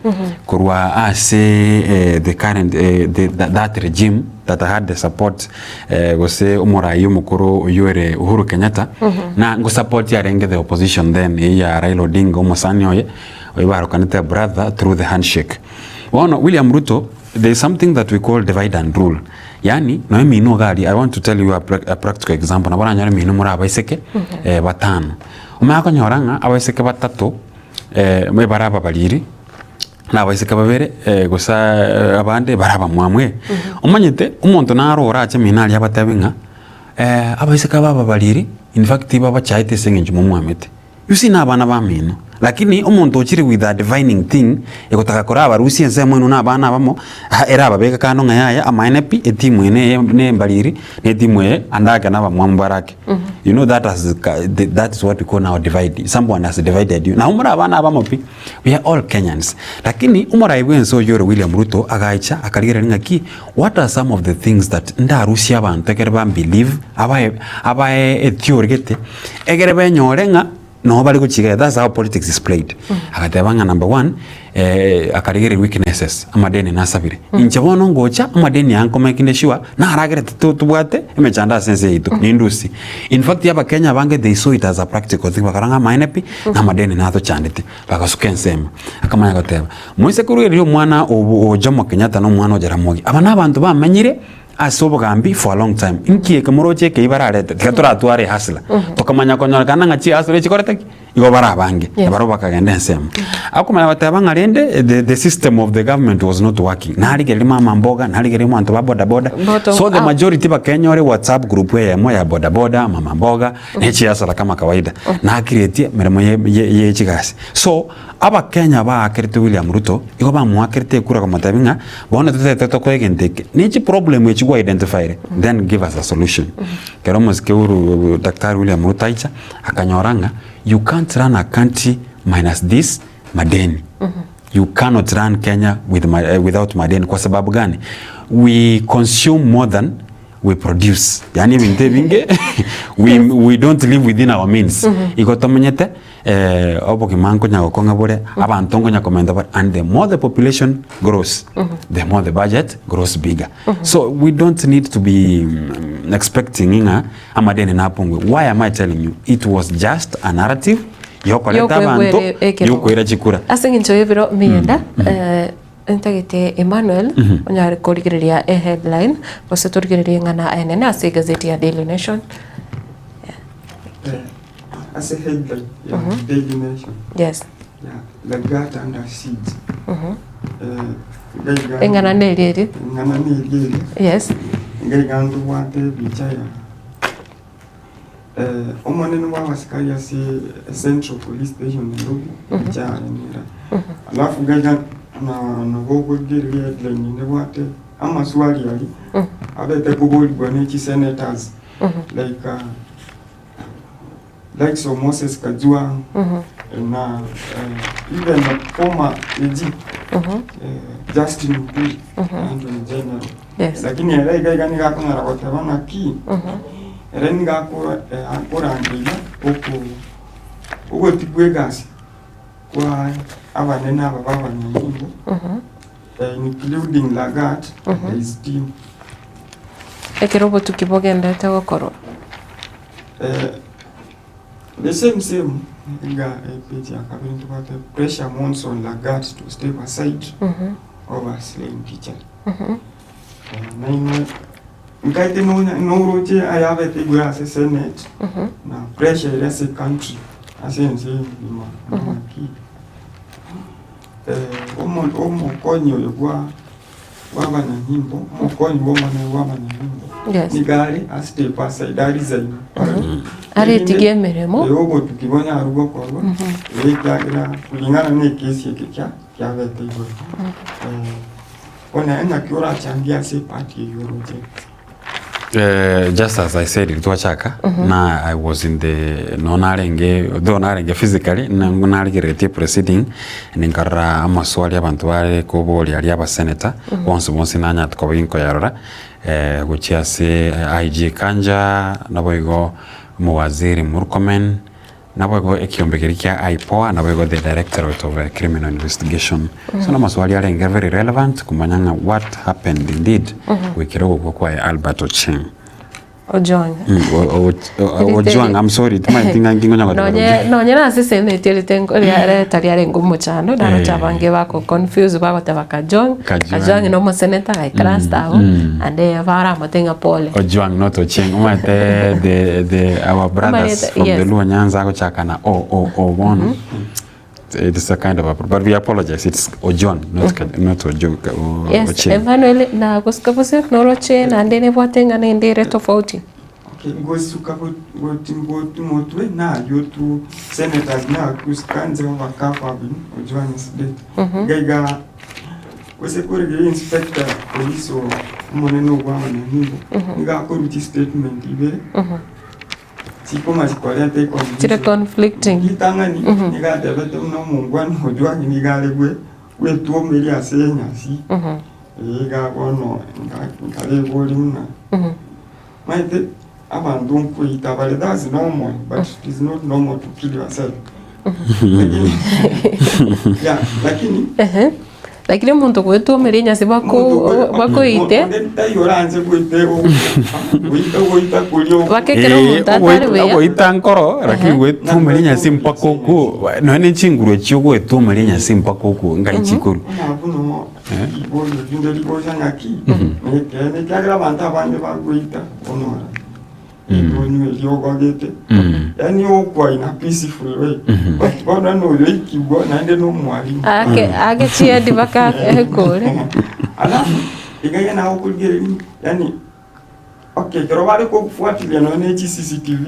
korwa ase the current the that regime that had the support gose omorai omokoro oyio ere Uhuru Kenyatta, na ngosupport arenge the opposition then eyio ya Raila Odinga omosani oye, oyio barokanete brother through the handshake. Bono William Ruto there is something that we call divide and rule, yaani nonya mino iga aria I want to tell you a a practical example, nabo oranyore mino more abaiseke batano, omanye konyora ng'a abaiseke batato bare ababariri. na abaiseke babere gose abande bare abamwamu eh. Omanyete omonto naro orache mino aria abatebie ng'a abaiseke aba ababariri in fact babachaete ase eng'encho momwamete. You see na abana bamino, lakini omonto ochire with a divining thing egotaka korabarusia ensemo eno na abana abamo, erababeke kando ng'a yaya amaene pi etimu eye neye ne embariri na etimu eye ande ake na abamwamu barake. You know that has that is what we call now divide, someone has divided you. Nabo more abana abamo pi. We are all Kenyans. Lakini omorai bwense oyio ore William Ruto agaicha akarigereria ng'aki what are some of the things that ndarusie abanto ekere ba believe abae abae etheory gete egere benyore ng'a noo bare gochiga that's how politics is played. Agateba ng'a number one akarigereria weaknesses amadeni nasabire. Inche bono ngocha amadeni aya nkomakinge sure naragerete tobwate emechando ase ense yaito nindusie. In fact abakenya abange they saw it as a practical thing bakarora ng'a amaene pi na amadeni natochandete bagasuka ensemo. Akamanya goteba moise korugereria omwana o Jomo Kenyatta na omwana o Jaramogi aba na abanto bamenyire ase obogambi for a long time nki eke moroche ekeyio bararete tiga toratware ehustler. Tokamanya konyorekana ng'a chihustler echikorete ki? Igo bare abange, na barabwo bakagenda ensemo. Akomanya goteba ng'a rende the, the system of the government was not working. Narigereria mama mboga, narigereria omonto ba boda boda. Bottom So the up. majority bakenyora ewhatsapp group eyemo ya boda boda, mama mboga, ne chiasara kama kawaida. Nakiretie emeremo ye, ye, ye chigasi. So, abakenya baakerete William Ruto, igo bamoakerete ekura komotebia ng'a bono totagete tokoe egento eke, ne chiproblem echi gwa identifyire, then give us a solution. Ekero omosike Uhuru, Daktari William Ruto aicha, Akanyora ng'a you can't run a country minus this madeni. You cannot run Kenya with ma, eh, without madeni. Kwa sababu gani? We consume more than we produce. Yani ebinto ebinge we, we don't live within our means. Igo tomenyete eh, obogima nkonya gokong'a bore, abanto nkonya komenta bare and the more the population grows, the more the budget grows bigger. So we don't need to be mm, expecting ng'a Amadeni napongwe. Why am I telling you? It was just a narrative yokoreta abanto Yokoegwera ekerogo. yokoira chikura. Ase eng'encho y'ebiro miyenda eh, ntagete Emmanuel onyare korigereria eheadline gose torigererie eng'ana enene ase egazeti ya Daily Nation. Eh, ase headline ya Daily Nation. Yes. Ya Lagat under siege. Eh, iga iga Eng'ana neri eri. Eng'ana neri eri. Yes. Iga iga ntobwate ebicha ya eh, omonene bwa abasikari ase Central Police Station Nairobi, ebicha yaye nere. Alafu iga iga na nabo okorigereria headline nebwate amaswali aria abete koborigwa ne chisenators like uh, likes of Moses Kajwang na eh, even former AG eh, Justin Muturi Anthony General Yes. lakini ere iga iga nigo akonyara goteba ng'aki ere nigo akora eh, akorangeria oko ogotigwa egasi kwa abanene aba ba abanyanyimbo eh, including Lagat and his team. Ekero obotuki bogenderete gokorwa. Eh, the same same iga eh, page ya kabere ntobwate pressure mounts on Lagat to step aside over slain teacher. Eh, nainwe nkaite nonya noroche ayabete igoro ase senate na pressure ere ase country ase ense engima naki eh, omo- omokonyi oyo bwa bw'abanyanyimbo omokonyi bw'omonene bw'abanyanyimbo Yes. nigo are astep aside aresign Aretigie emeremo. obotuki bonyaru gokorwa ekiagera kulingana na ekesi eke kia kiabete igoro Eh, bono eng'aki orachangia ase epati eywo oroche Eh, just as I said twachaka na I was in the no narenge though narenge physically na narigeretie proceeding ninkarora amaswali abantu bare koboria aria abasenator bonsi bonsi nanyati koba ginkoyarora eh, gochia ase eh, IG Kanja nabo igo Muwaziri Murkomen nabo igo ekiombe keria kia IPOA nabo igo the Directorate of eh, Criminal Investigation so na maswali arenge very relevant kumanya ng'a what happened indeed gwikera ogokwa kwaye Albert Ochieng Ojwang. Mm, Ojwang I'm sorry timaeti ng'a ngingonya goteba Nonye nonye nase senate erite reta riarenge omochando naroche Eh. abange bako confuse bagoteba Kajwang Kajwang. Kajwang na omoseneta gaikaransa abo ande baramote ng'a pole Ojwang not Ochieng omanyete the the our brothers Omanyete, from the yes. Luo Nyanza agochaka na o o o bono it is a kind of a but we apologize it's Ojwang not mm not Ojwang o, yes Ochieng Emmanuel na gosika bose noroche nande nebwate ng'a nende ere tofauti Okay, ngosuka motwe nayo tu senators na kusikanze bakafa bin Ojwang's death gaiga gose korigere inspector police o omonene obw'abanyanyimbo niga akoruti statement ibere chikoma chikoreta chire conflicting ritang'ani niga atebete buna omongwani Ojwang niga are gwe gwetwomeria ase enyasi iga bono nkarebori buna maete abanto nkoita bare that's normal but it is not normal to kill yourself lakini yeah, lakini Ehe. Lakini omonto gwetwomeria enyasi bako bakoite oranze goite goita kuria bakekera omonto atari buya ogoita nkoro lakini gwetwomeria enyasi mpaka oku nonya ne chinguru echio gwetwomeria enyasi mpaka oku ngai chikoru nabuno iborio rinde rigocha ng'aki nekene kiagera abanto abange bagoita onora onywe riogogete yani okwa in a peaceful way but bono noyo ikigwa naende nomwalimu ake ake chiendi baka ekore alafu igaga nawe okurigereria yani okay kero bare kokufuatilia nonya ne chi CCTV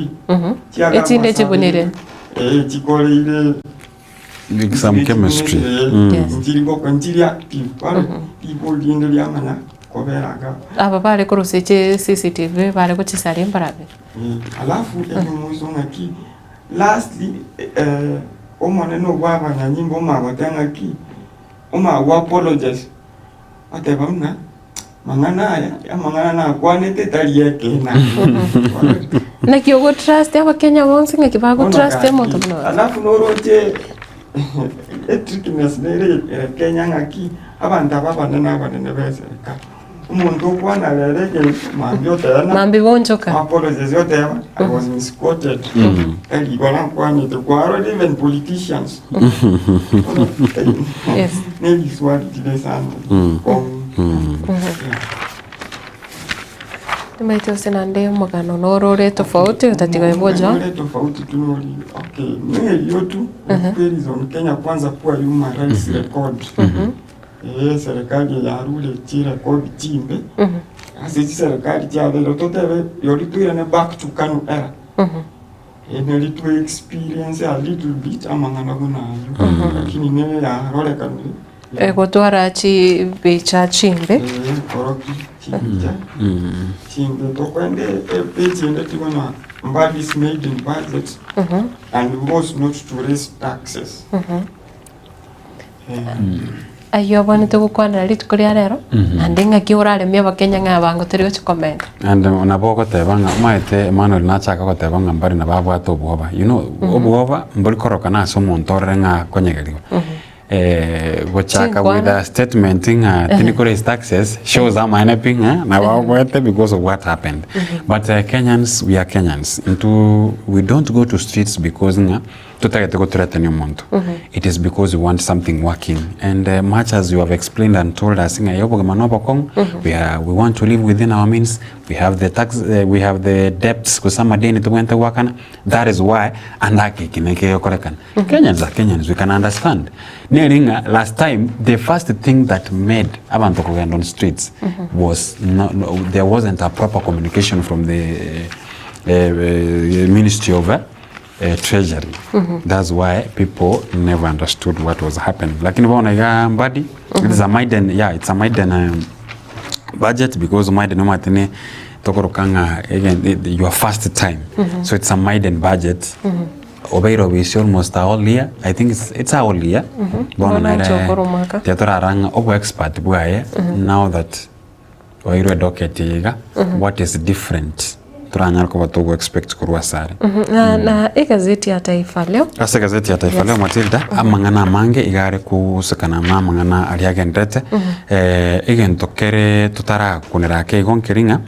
chiaga Echinde chibunire. eh chikoreire Like some chemistry Yes. nchiri ngoko nchiri active bare ibo rinde riamanya koberaga aba bare korusia chi CCTV bare gochisaria embarabe Eh, alafu enyumuso ng'aki lastly eh, omonene obwabanyanyimbo omagote ng'aki omagwa apologize ateba muna mang'ana aya amang'ana nakwanete tari ekena naki ogotrust abakenya bonsi ng'aki bagotrust omonto buna oyo. alafu noroche etrickiness nere ere Kenya ng'aki abanto aba abanene abanene ba eserikali omonto okwana rere egento mambi oteba Mambi bonchoka apologies oteba I was misquoted tari igoro nkwanete kwarora even politicians Yes. neliswali tire sana Mm. Kong- Nimaete gose naende omogano noro ore tofauti otatiga oyo bwa John. Ore tofauti tu nori okay neyio tu queries on Kenya kwanza poor human rights record eh serikali yarure chirecord chimbe ase chiserikali chiabeire totebe yori toirane back to Kanu era nari twe experience a little bit amang'ana buna ayio lakini nere yarorekanire Egotwara chibicha chimbe. Koroki chibicha chimbe tokoenda epage ende tigona Mbadi's maiden budget and vows not to raise taxes. Ayio abwenerete gokwanera rituko ria rero, naende ng'aki oraremie abakenya ng'a abango tori gochia komenta. And nabo ogoteba ng'a omanyete Emmanuel nachaka goteba ng'a mbare nabo abwate obwoba. You know, obwoba mbori korokana ase omonto orore ng'a akonyegerigwa. Gochaka with Chinkwana. a statement ng'a tindi ko raise taxes shows amaene pi ng'a nabo aoboete because of what happened. But Kenyans, we are Kenyans. Intwe we don't go to streets because ng'a totagete gothreaten omonto. It is because we want something working and much as you have explained and told us ng'a eh obogima na obokong'u, we are we want to live within our means, we have the tax we have the debts gose amadeni tobwenerete goakana, that is why ande ake eke na eke gegokorekana. Kenyans are Kenyans, we can understand. Neri ng'a last time the first thing that made abanto kogenda on streets was no, no, there wasn't a proper communication from the ministry of treasury. That's why people never understood what was happening. Lakini bono iga Mbadi, it is a maiden, yeah, it's a maiden budget because maiden omanyete ne tokoroka ng'a again, your first time. So it's a maiden budget. Obeire obisi almost a whole year, I think it's, it's a whole year. Bono Bono nere oche okore omwaka. tiga torara ng'a obo expert bwaye now that oeirwe docket eye iga, what is different toranyare koba togo expect korwa ase are. Na, na egazeti ya Taifa Leo. Ase egazeti ya Taifa Leo Matilda, amang'ana amange iga are kogosekana na amang'ana aria agenderete. Egento kere totarakunera ake igo nkeri ng'a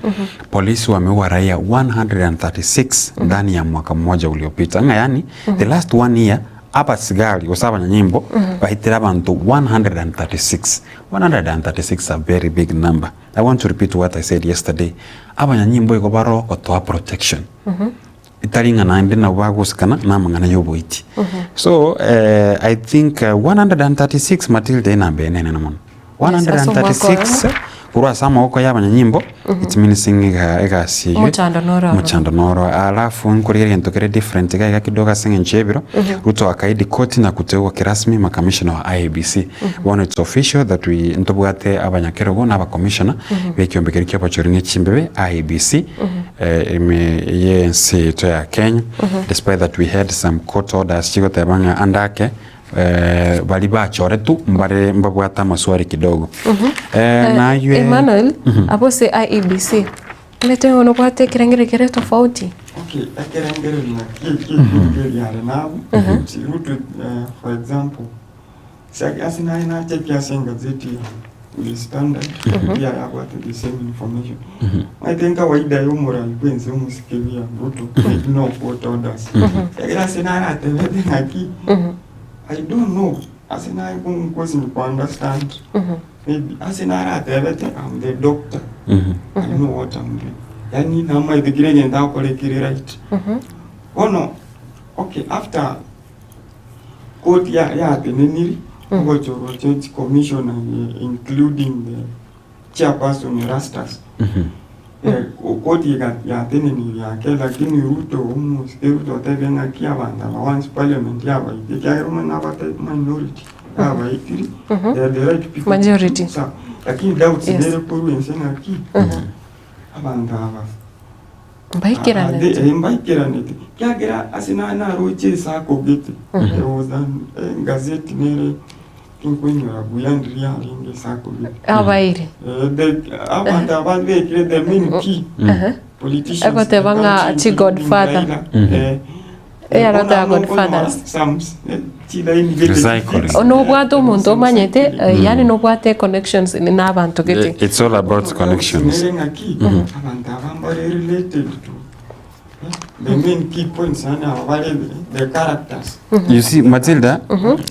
Polisi wameua raia 136 ndani ya mwaka mmoja uliopita ng'a yaani the last one year abasigari gose abanyanyimbo baitire abanto 136 136 a very big number I want to repeat what I said yesterday abanyanyimbo igo baro gotoa protection etari ng'a naende nabo bagosikana na amang'ana ya oboiti so eh, I think 136 Matilda enamba eye nenene mono Yes, ase omwaka 136 oyomo. korwa ase amaboko ya abanyanyimbo it means ng'a iga egasi eywo Omochando noro ororo. omochando noro alafu nkorigereria egento kere different iga iga kidogo ase eng'encho ya ebiro Ruto akaidi koti na kuteua kirasmi makamishona wa IEBC bono it's official that we ntobwate abanyakerogo na abakomishona b'ekiombe keria kia obochori ne chimbebe IEBC ime y'ense yaito ya Kenya despite that we had some court orders chigoteba ng'a ande ake baria bachoretwe mbare mbabwate amaswali kidogo. Naywe Emmanuel, abwo ase IEBC, omanyete ng'a nobwate ekerengererio kere tofauti. Okay, ekerengererio naki eki ekio are nabo, Ruto for example, ase naye nacheti ase engazeti ya The Standard, pia yabwate the same information. Omanyete nkawaida ya omorai bwense omosike William Ruto, no court orders. Ekiagera ase naratebete ng'aki, I don't know, ase naye nkosi ku understand, maybe ase naratebete I'm the doctor, I know what I'm doing. Yaani namaete kera egento agokora ekere right. Bono, okay, after Court ya yateneniri ogochorwa church commissioner including the chairperson Erastus. Eh, court iga yateneniri ake lakini Ruto omosike Ruto otebie ng'aki abanto aba once parliament yabaitire ekiagera omanye nabate minority yabaitire they are the right people to Majority. serve. Lakini doubts Yes. nere korwa ense ng'aki abanto aba Mbaikeranete. Ade, eh, mbaikeranete. Kiagera ase na naroche esako gete. There was an eh, gazeti nere tinkoinyora buya ndiri yarenge esako gete. Abairi. Eh, the abanto ababekire the main key politicians. Egoteba ng'a chi Godfather. Eh, Eh, aroteba bono okonyora Godfathers. some, eh, chilaini gete Recycling. Nobwate omonto omanyete, eh, yaani nobwate connections na abanto gete. It's all about connections. Nere ng'aki abanto aba mbare related to eh, the main key points yaani aba bare the characters. You see, Matilda,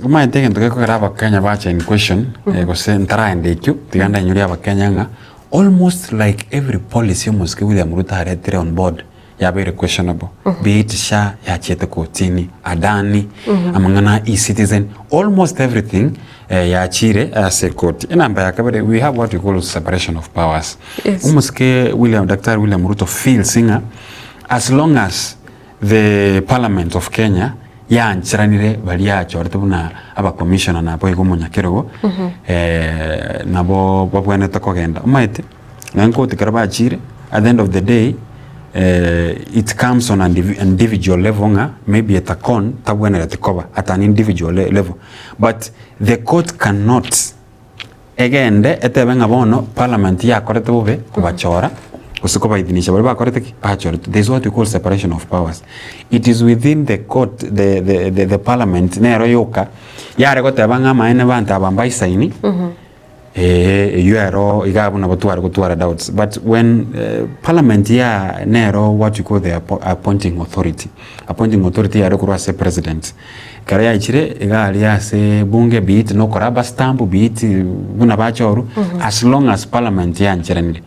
omanyete egento gekogera abakenya bacha in question, eh, gose ntaraenda ekio, tiga ndainyore abakenya ng'a. Almost like every policy omosike William Ruto aretire on board yabeire questionable, be it SHA yachiete kotini, Adani, amang'ana a eCitizen, almost everything yachire ase ekoti. Enamba ya kabere we have what we call separation of powers. Yes. Omosike William, Daktari William Ruto feels ng'a as long as the parliament of Kenya yaancheranire baria achorete buna abacommissioner naboigo omonyakerogo nabo babwenerete kogenda. Omanyete nonye koti ekero bachire at the end of the day it comes on an individual level ng'a maybe Etakon tabwenereti koba at an individual level but the court cannot Egende etebe ng'a bono parliament yakorete bobe kobachora gose kobaidhinisha baria bakorete ki? Bachoretwe. There is what we call separation of powers. It is within the court the, the, the, the parliament nero yoka yare goteba ng'a amaene banto aba mbaisaini eh, eywo ero iga abwo nabo tware gotwara doubts but when eh, parliament ya nero what we call the appointing authority appointing authority yare korwa ase president Ekero yaichire iga aria ase bunge be it nokoraba stamp be it buna bachorwa as long as parliament yancheranire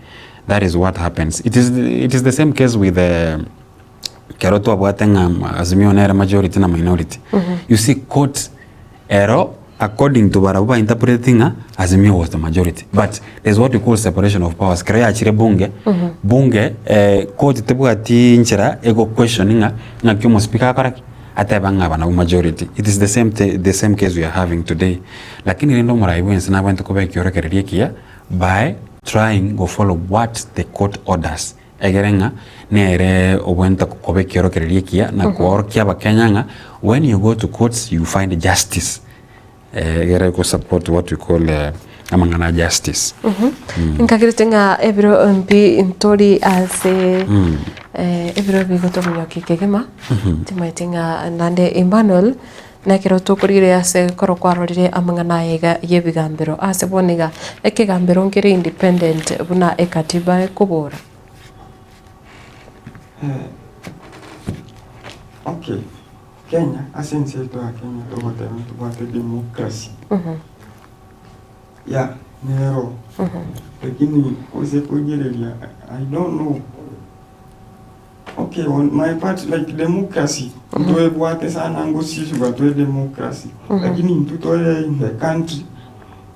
that is what happens. It is, it is the same case with ekero twabwate ng'a Azimio nere majority na minority. You see court ero according to barabwo ba interpreting ng'a Azimio was the majority but there is what we call separation of powers ekero yachire bunge, bunge court tebwati nchera ego question ng'a ng'aki omospeaker agokora ki? Ateba ng'a aba nabwo majority. It is the same the same case we are having today. Lakini rende omorai bwensi nabwenerete koba ekiorokererio ekiya by trying go follow what the court orders egere ng'a nere obwenerete koba ekiorokererio ekiya na koorokia abakenya ng'a when you go to courts you find justice. Egere go support what we call amang'ana a justice. Nkagerete ng'a ebiro mbi ntori ase ebiro bigotomonyokia kegima, timanyeti ng'a naende Emmanuel nekero tokorigereria ase ekero kwarorire amang'ana aya iga ya ebigambero ase bono iga, ekegambero nkere independent buna ekatiba ekobora. Okay. Kenya, ase ense yaito ya Kenya togoteba ntobwate democracy. Yeah, nero. Lakini ose korigereria I don't know. Okay, on my part like democracy, ntwebwate sana ngosisuka twe democracy. Lakini intwe tore in the country,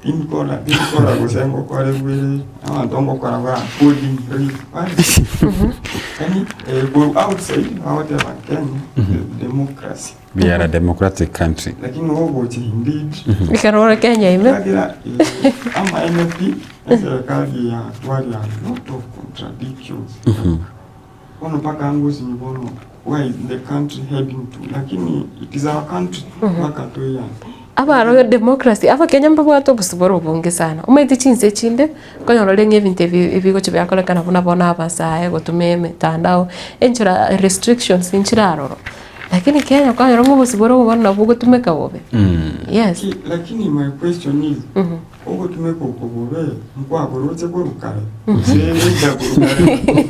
tinkora tinkora gose ngokore bwe abanto ngokora ba according real party. Yaani eh, go outside bagoteba Kenya democracy. We are a democratic country. Lakini ogocha indeed Ekero ore Kenya ime. Ekiagera eh, amaene pi eserikali eye yatwarire a lot of contradictions. Bono mpaka ngosinyi bono where is the country heading to lakini it is our country mpaka toyane. Abaroge democracy, abakenya mbabwate obosibore obonge sana, omanyete chinse chinde, okonyora ore ng'a ebinto ebi ebigochia biakorekana buna bono abasae gotumia emetandao, enchera restrictions nchire aroro. Lakini Kenya okonyora ng'a obosibore obo bono nabwo bogotumeka bobe, yes. Lakini my question is, Ogotumeka oko bobe nkwaboroche korwa kare, gose goika korwa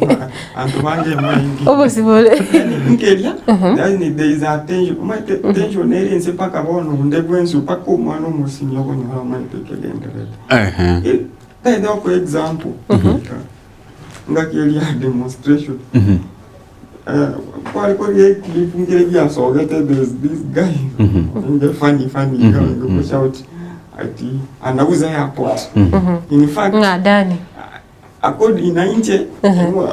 kare abanto bange emaingi. Obosibore. Yaani nkeria, yaani there is a tension, omanyete tension ere inse mpaka bono onde bwensi mpaka omwana omosinyi okonyora omanyete ekegenderete. Ehe. Tari okoa example, ngaki eria ya demonstration, kware koria eclip nkere giasogete there is this guy enge funny funny iga enge goshout ati anauza airport in fact Ng'a Adani. according na inche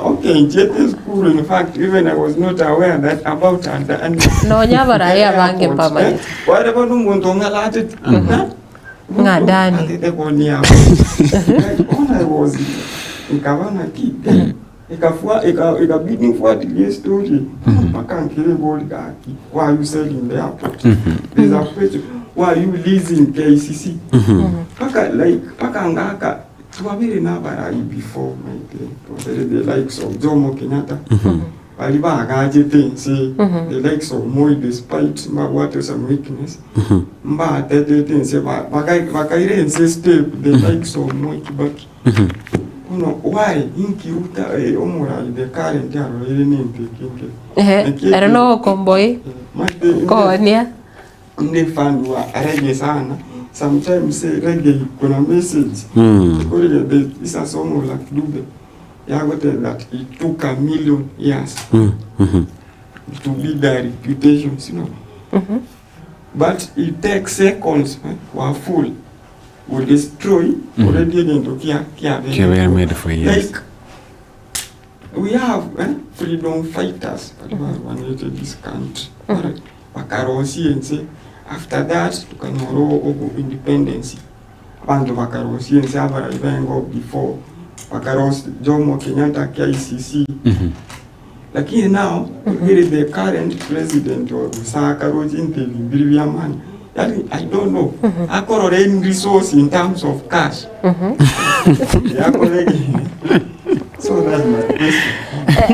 okay nchiete school in fact even I was not aware that about Adani Nonya abarai abange mbamanyete. Kware bono omonto ong'alatete na Ng'a Adani. atete konia like all I was nkaba naki Ekafua eka ekabidi mfuatilie story mpaka nkere gaki why are you selling the airport there's a question why are you leasing KCC mpaka like mpaka ngaka twabere nabarai before my day twabere the likes of Jomo Kenyatta bari bagachete ense the likes of Moi despite mbabwate some weakness mbatetete ense ba- baka- bakaira ense step the likes of Moi Kibaki Bono why inki uta eh, omorai the current aroreire nento eke nke Ehe, Naki ere eke- nogokomboi mate koonia inde fan wa reggae sana. Sometimes eh, reggae kuna message Mm. Ekoriga there is a song of Lucky Dube yagoteba that it took a million years Mm. Mhm. to build their reputations, you know. But it takes seconds eh, wa fool will destroy Mhm. already egento kia kia Kiabeire made for years. Like we have eh, freedom fighters bari barwanete this country mm. bakarosia ense after that tukanyora obo independence abanto bakarosia ense abarai bengo before bakarosia Jomo Kenyatta KICC Mhm. lakini now mm the current president wa Lusaka rochi interview mbiri bya maana yani I don't know akorora any resource in terms of cash yakorege so that's my question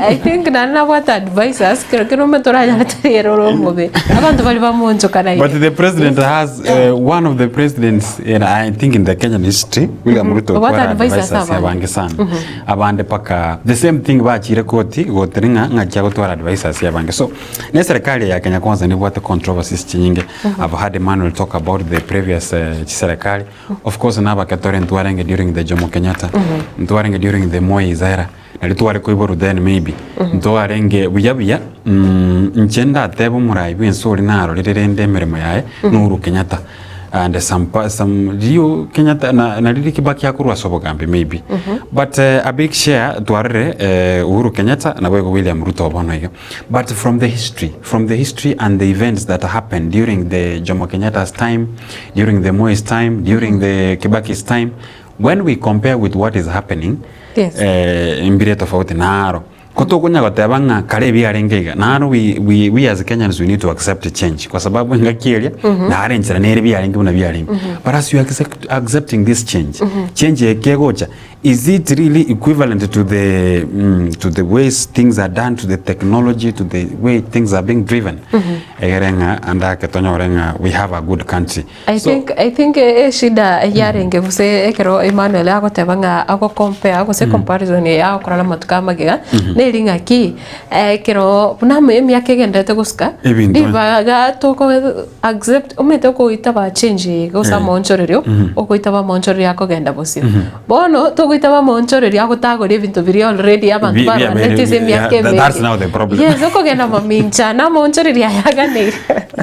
I think nari nabwate advisors kero kero omonto oranyarete riera ore omobe abanto bari bamonchokana But the president has uh, one of the presidents in, I think in the Kenyan history William Ruto Obwate otwara advisors advisors abange. abange sana Mhm. abande paka the same thing bachire koti gotiri ng'a ng'aki agotwara advisors abange so ne serikali ya Kenya kwanza nibwate controversies chinyinge Mhm. I've heard Emmanuel talk about the previous uh, chiserikali of course nabaketore ntwarenge during the Jomo Kenyatta Mhm. ntwarenge during the Moi era nari tware koiborwa then maybe Mhm. ntwarenge buya buya mm, inche ndatebe omorai bwa ense oria narorire rende emeremo yaye Mhm. na Uhuru Kenyatta and some, pa- some riu Kenyatta na, na riria Kibaki akorwa ase obogambi maybe Mhm. but uh, a big share twarire uh, Uhuru Kenyatta nabo igo William Ruto bono iga but from the history from the history and the events that happened during the Jomo Kenyatta's time during the Moi's time during the Kibaki's time when we compare with what is happening Yes. eh, mbire tofauti naro ko tokonya goteba ng'a kare ebiarenge iga naro we, we, we as Kenyans we need to accept change kwa sababu engaki eria Mhm. nare enchera nere biarenge buna biarenge Mhm. but as you are accept, accepting this change Mhm. change eke egocha is it really equivalent to the, mm, to the ways things are done to the technology to the way things are being driven Mhm. egere ng'a andake tonyore ng'a we have a good country I so think I think eshida yarenge gose ekero Emmanuel agoteba ng'a ago compare gose comparison eye agokora na amatuko amagega Mhm. neri ng'aki ekero buna amo emiaka egenderete gosuka Ebinto. ribaga toko accept omanyete okoitaba change eye gose Eh. amaonchorerio Mhm. okoitaba amaonchorerio akogenda bosio. Mhm. Bono togoitaba amaonchorerio agotagora ebinto biria already abanto Bi- bi- barwanete ase yeah, emiaka that- that's emenge. now the problem. Yes okogenda mamincha na amaonchorerio aya aganeire.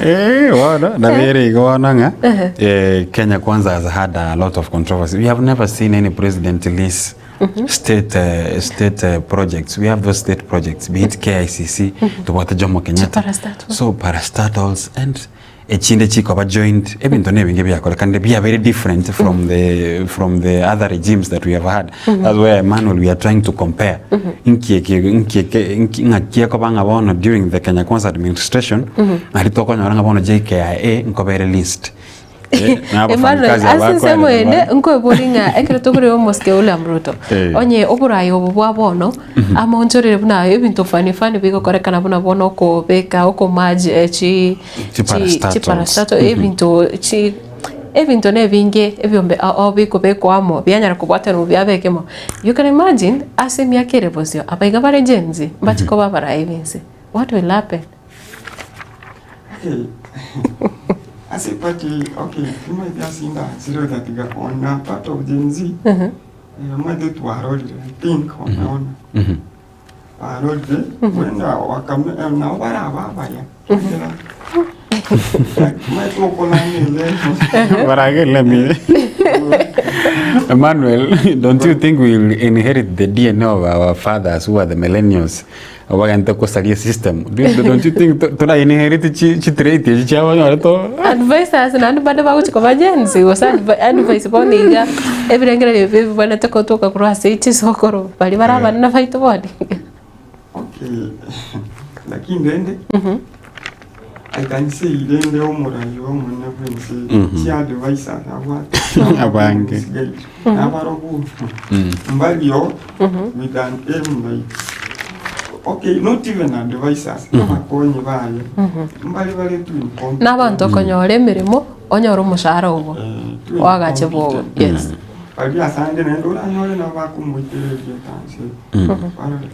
Eh, bono nabere igo bono ng'a Ehe. eh, Kenya kwanza has had a lot of controversy. We have never seen any president release Mhm. state uh, state uh, projects. We have those state projects, be it KICC, Mhm. tobwate Jomo Kenyatta. Parastatals. So parastatals and echinde chikoba joint ebinto nebinge biakorekanire bia very different from the from the other regimes that we have had. Mhm. That's why Emmanuel we are trying to compare. Mhm. Nki eke nki eke nki ng'aki ekoba ng'a bono during the Kenya Kwanza administration Mhm. nari tokonyora ng'a bono JKIA nkobere list. Eh, na Emmanuel, abafanyikazi ase ensemo abakwarire ende bono. nkoebori ng'a ekero tokoreba omosike William Ruto Eh. onye oborai obo bwa bono Mhm. amonchorere buna ebinto fani fani bigokorekana buna bono okobeka okomerge eh, chi Chi parastatals. chiparastato Mhm. ebinto chi ebinto na ebinge ebiombe ao bikobekwa amo bianyara kobwatanwa biaba ekemo. You can imagine ase emiaka ere bosio abaiga bare Gen Z mbachi koba abarai b'ense what will happen? Okay. Ase party, okay, omanyete ase indaachire otatiga on a part of Gen Z, Mhm. eh, omanyete twarorire, I think ona ona. Mhm. Barorire, wenda wakame, eh, nabo baraba abaya. Ekiagera, omanyete okonanele. Baragele mi. Emmanuel, don't you think we'll inherit the DNA of our fathers who are the millennials? Obagente kosaria system. Do you, don't you think to- tora inherit chi chi trait echi chiabanyore to Advisors naende bande bagochia koba Gen Z gose advi- advice bono iga ebirengererio ebi bibwenerete gotoka korwa ase chisokoro baria bare abanene baito bono iga. Okay, lakini rende, I can say rende omorai omonene bwense Mhm. chi advisors abwate Abange. nabarobwo Mm. mbario with an aim like okay not even advisors abakonyi baye mbari bare tu incompetent. Na abanto okonyora emeremo onyore omoshahara obo oagache bwogo yes. Baria asande naende oranyore nabo bakomoitereria ekanse Mm. barore.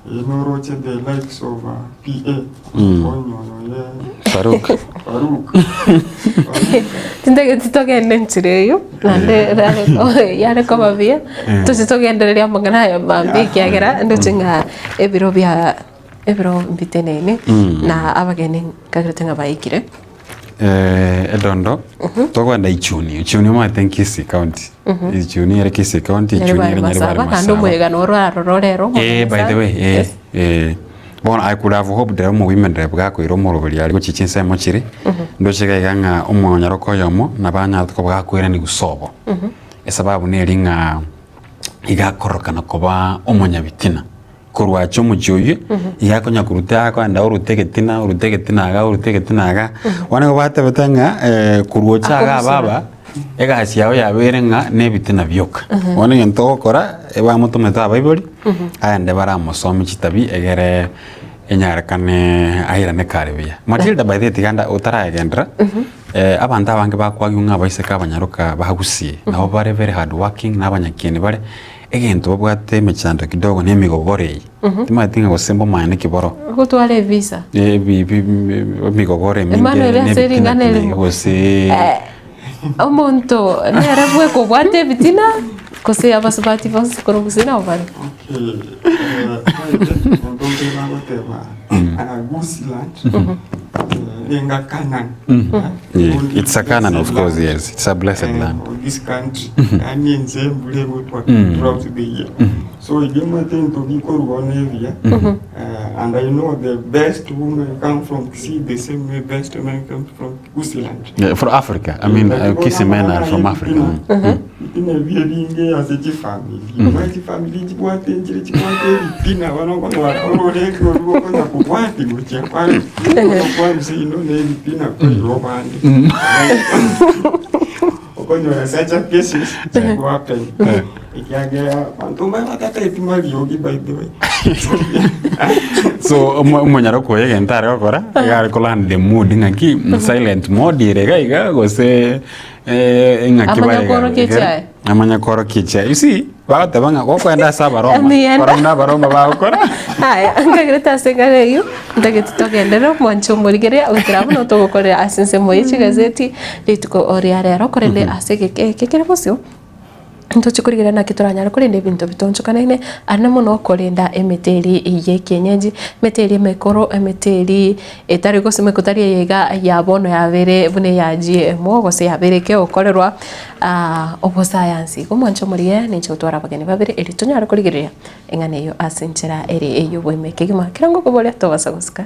Eye noroche the likes of PA okonye oyo oye Farouk. Farouk. Tintageti togende enchera eyio, naende rare yare koba buya, toche togendereria amang'ana aya mambia ekiagera ndoche ng'a ebiro bia ebiro mbiteneine na abageni nkagerete ng'a baikire. Edondo tokogenda Ichuni, Ichuni omanyete Kisii county, Ichuni ere Kisii county, Ichuni Nyaribari ere Nyaribari Masaba, naende Masaba. omoyegano oro aroro rero Eh, omonene by the sana. way, eh, Yes. eh, bono I could have hoped that omo women rep gakoira omoroberi aria gochia chinsemo chiria, ndoche iga iga ng'a omonyaroka oyomo nabo anyarete koba gakoirania gusa obo. Esababu neri ng'a iga akorokana koba omonyabitina. Korwa ache omochie oyio, iga akonya koruta akoenda orute egetina, orute egetina iga, orute egetina iga. Bono nigo batebete ng'a korwa oche iga Akobusura. ababa, egasi yao yabeire ng'a na ebitina bioka. Bono egento ogokora, ebamotomete abaibori, aende baramosomie chitabia egere enyarekane airane kare buya. Matilda by the way tiga nda otaragenderera, abanto abange bakwagiwa ng'a abaiseke abanyaroka bagusie, nabo bare very hardworking na abanyakieni bare. Egento babwate emechando kidogo na emigogoro eye. Timanyeti ng'a gose mbomanyane ki boro. Gotwara ebisa. Ebi- bi- emigogoro eminge Emmanuel na ase ebitina ring'ana tina erimo. iga gose Omonto nere bweka obwate ebitina gose abasubati bonsi korwa gusii nabo bare. Okay, eh, omonto onde bagoteba Gusiland nenga Canaan. Yeah, it's a Canaan of course, yes. It's a blessed land. of this country yaani ense embura egotwa throughout the year so erio omanyete ebinto bikorwa bono ebiya and I know the best women come from Kisii the same way best men come from Gusiland Yeah, from Africa. I mean, Kisii men are from Africa. Ebitina ebi ebinge ase chifamiri, omanyete chifamiri nchibwate nchire chibwate ebitina bono okonyora ororenge orwo okonya kobwati gochia kware okwana seino na ebitina koirwa abande. Okonyora such a cases chigo happen ekiagera abanto mbare batataeti mariogi by the way. So omo- omonyaroka oyo egento are gokora, iga are kolearn the mood ng'aki silent mode ere iga iga gose Ng'aki Amanya barega kworokia echiaye. Amanya kworokia echiaye. You see, bagoteba ng'a gokoenda ase Abaroma, Emienda. kora buna Abaroma bagokora. Aya, nkagerete ase eng'ana eyio, ntagete togenderere omwancho omorigereria goikera buna togokorera ase ensemo ye chigazeti rituko ria rero korende ase egeka eke kere bosio. Ntoche korigereria naki toranyare korenda ebinto bitonchokanaine, aria mono korenda emete eria y'ekienyeji, emete eria emekoro, emete eria etari gosimekwa tari eye iga ya bono yabeire buna eya GMO gose yabeire ekegokorerwa obosayansi. Igo mwanche omorigereria ninche gotwara abageni babere erio tonyare korigereria eng'ana eyio ase enchera ere ey'oboime kegima. Kera ngokoboria tobasa gosika.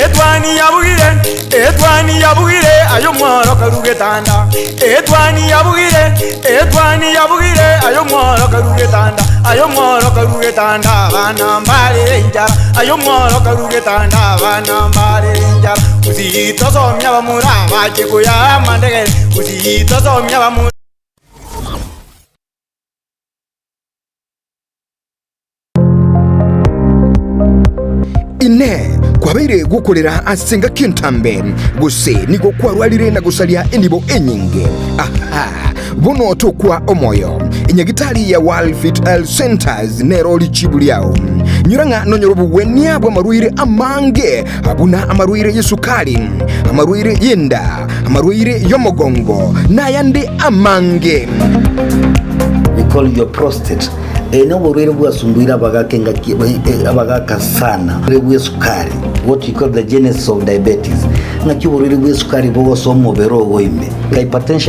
Etwani yabugire, etwani yabugire, aye omworo karu getanda. Etwani yabugire, etwani yabugire, aye omworo karu getanda. Aye omworo karu getanda, abana mbarere enchara. Aye omworo karu getanda, abana mbarere enchara. Gusii tosomia abamura bache koyaa amandegere, Gusii tosomia abamura. Inee! Kwabeire gokorera ase engaki entambe, gose nigo kwarwarire na gosaria enibo enyinge? Aha! Bono tokwa omoyo. Enyagitari ya World Fit Health Centers nero richibu riao. Nyora ng'a nonyore obogwenia bw'amarwaire amange buna amarwaire y'esukari, amarwaire y'enda, amarwaire y'omogongo, na ayande amange. We call your prostate. Eye noborwaire bwasumbuire abagaka engaki abagaka sana. Oborwaire bw'esukari, what we call the genesis of diabetes. Ng'aki oborwaire bw'esukari bogosoa omobere ogo ime? Hypertension.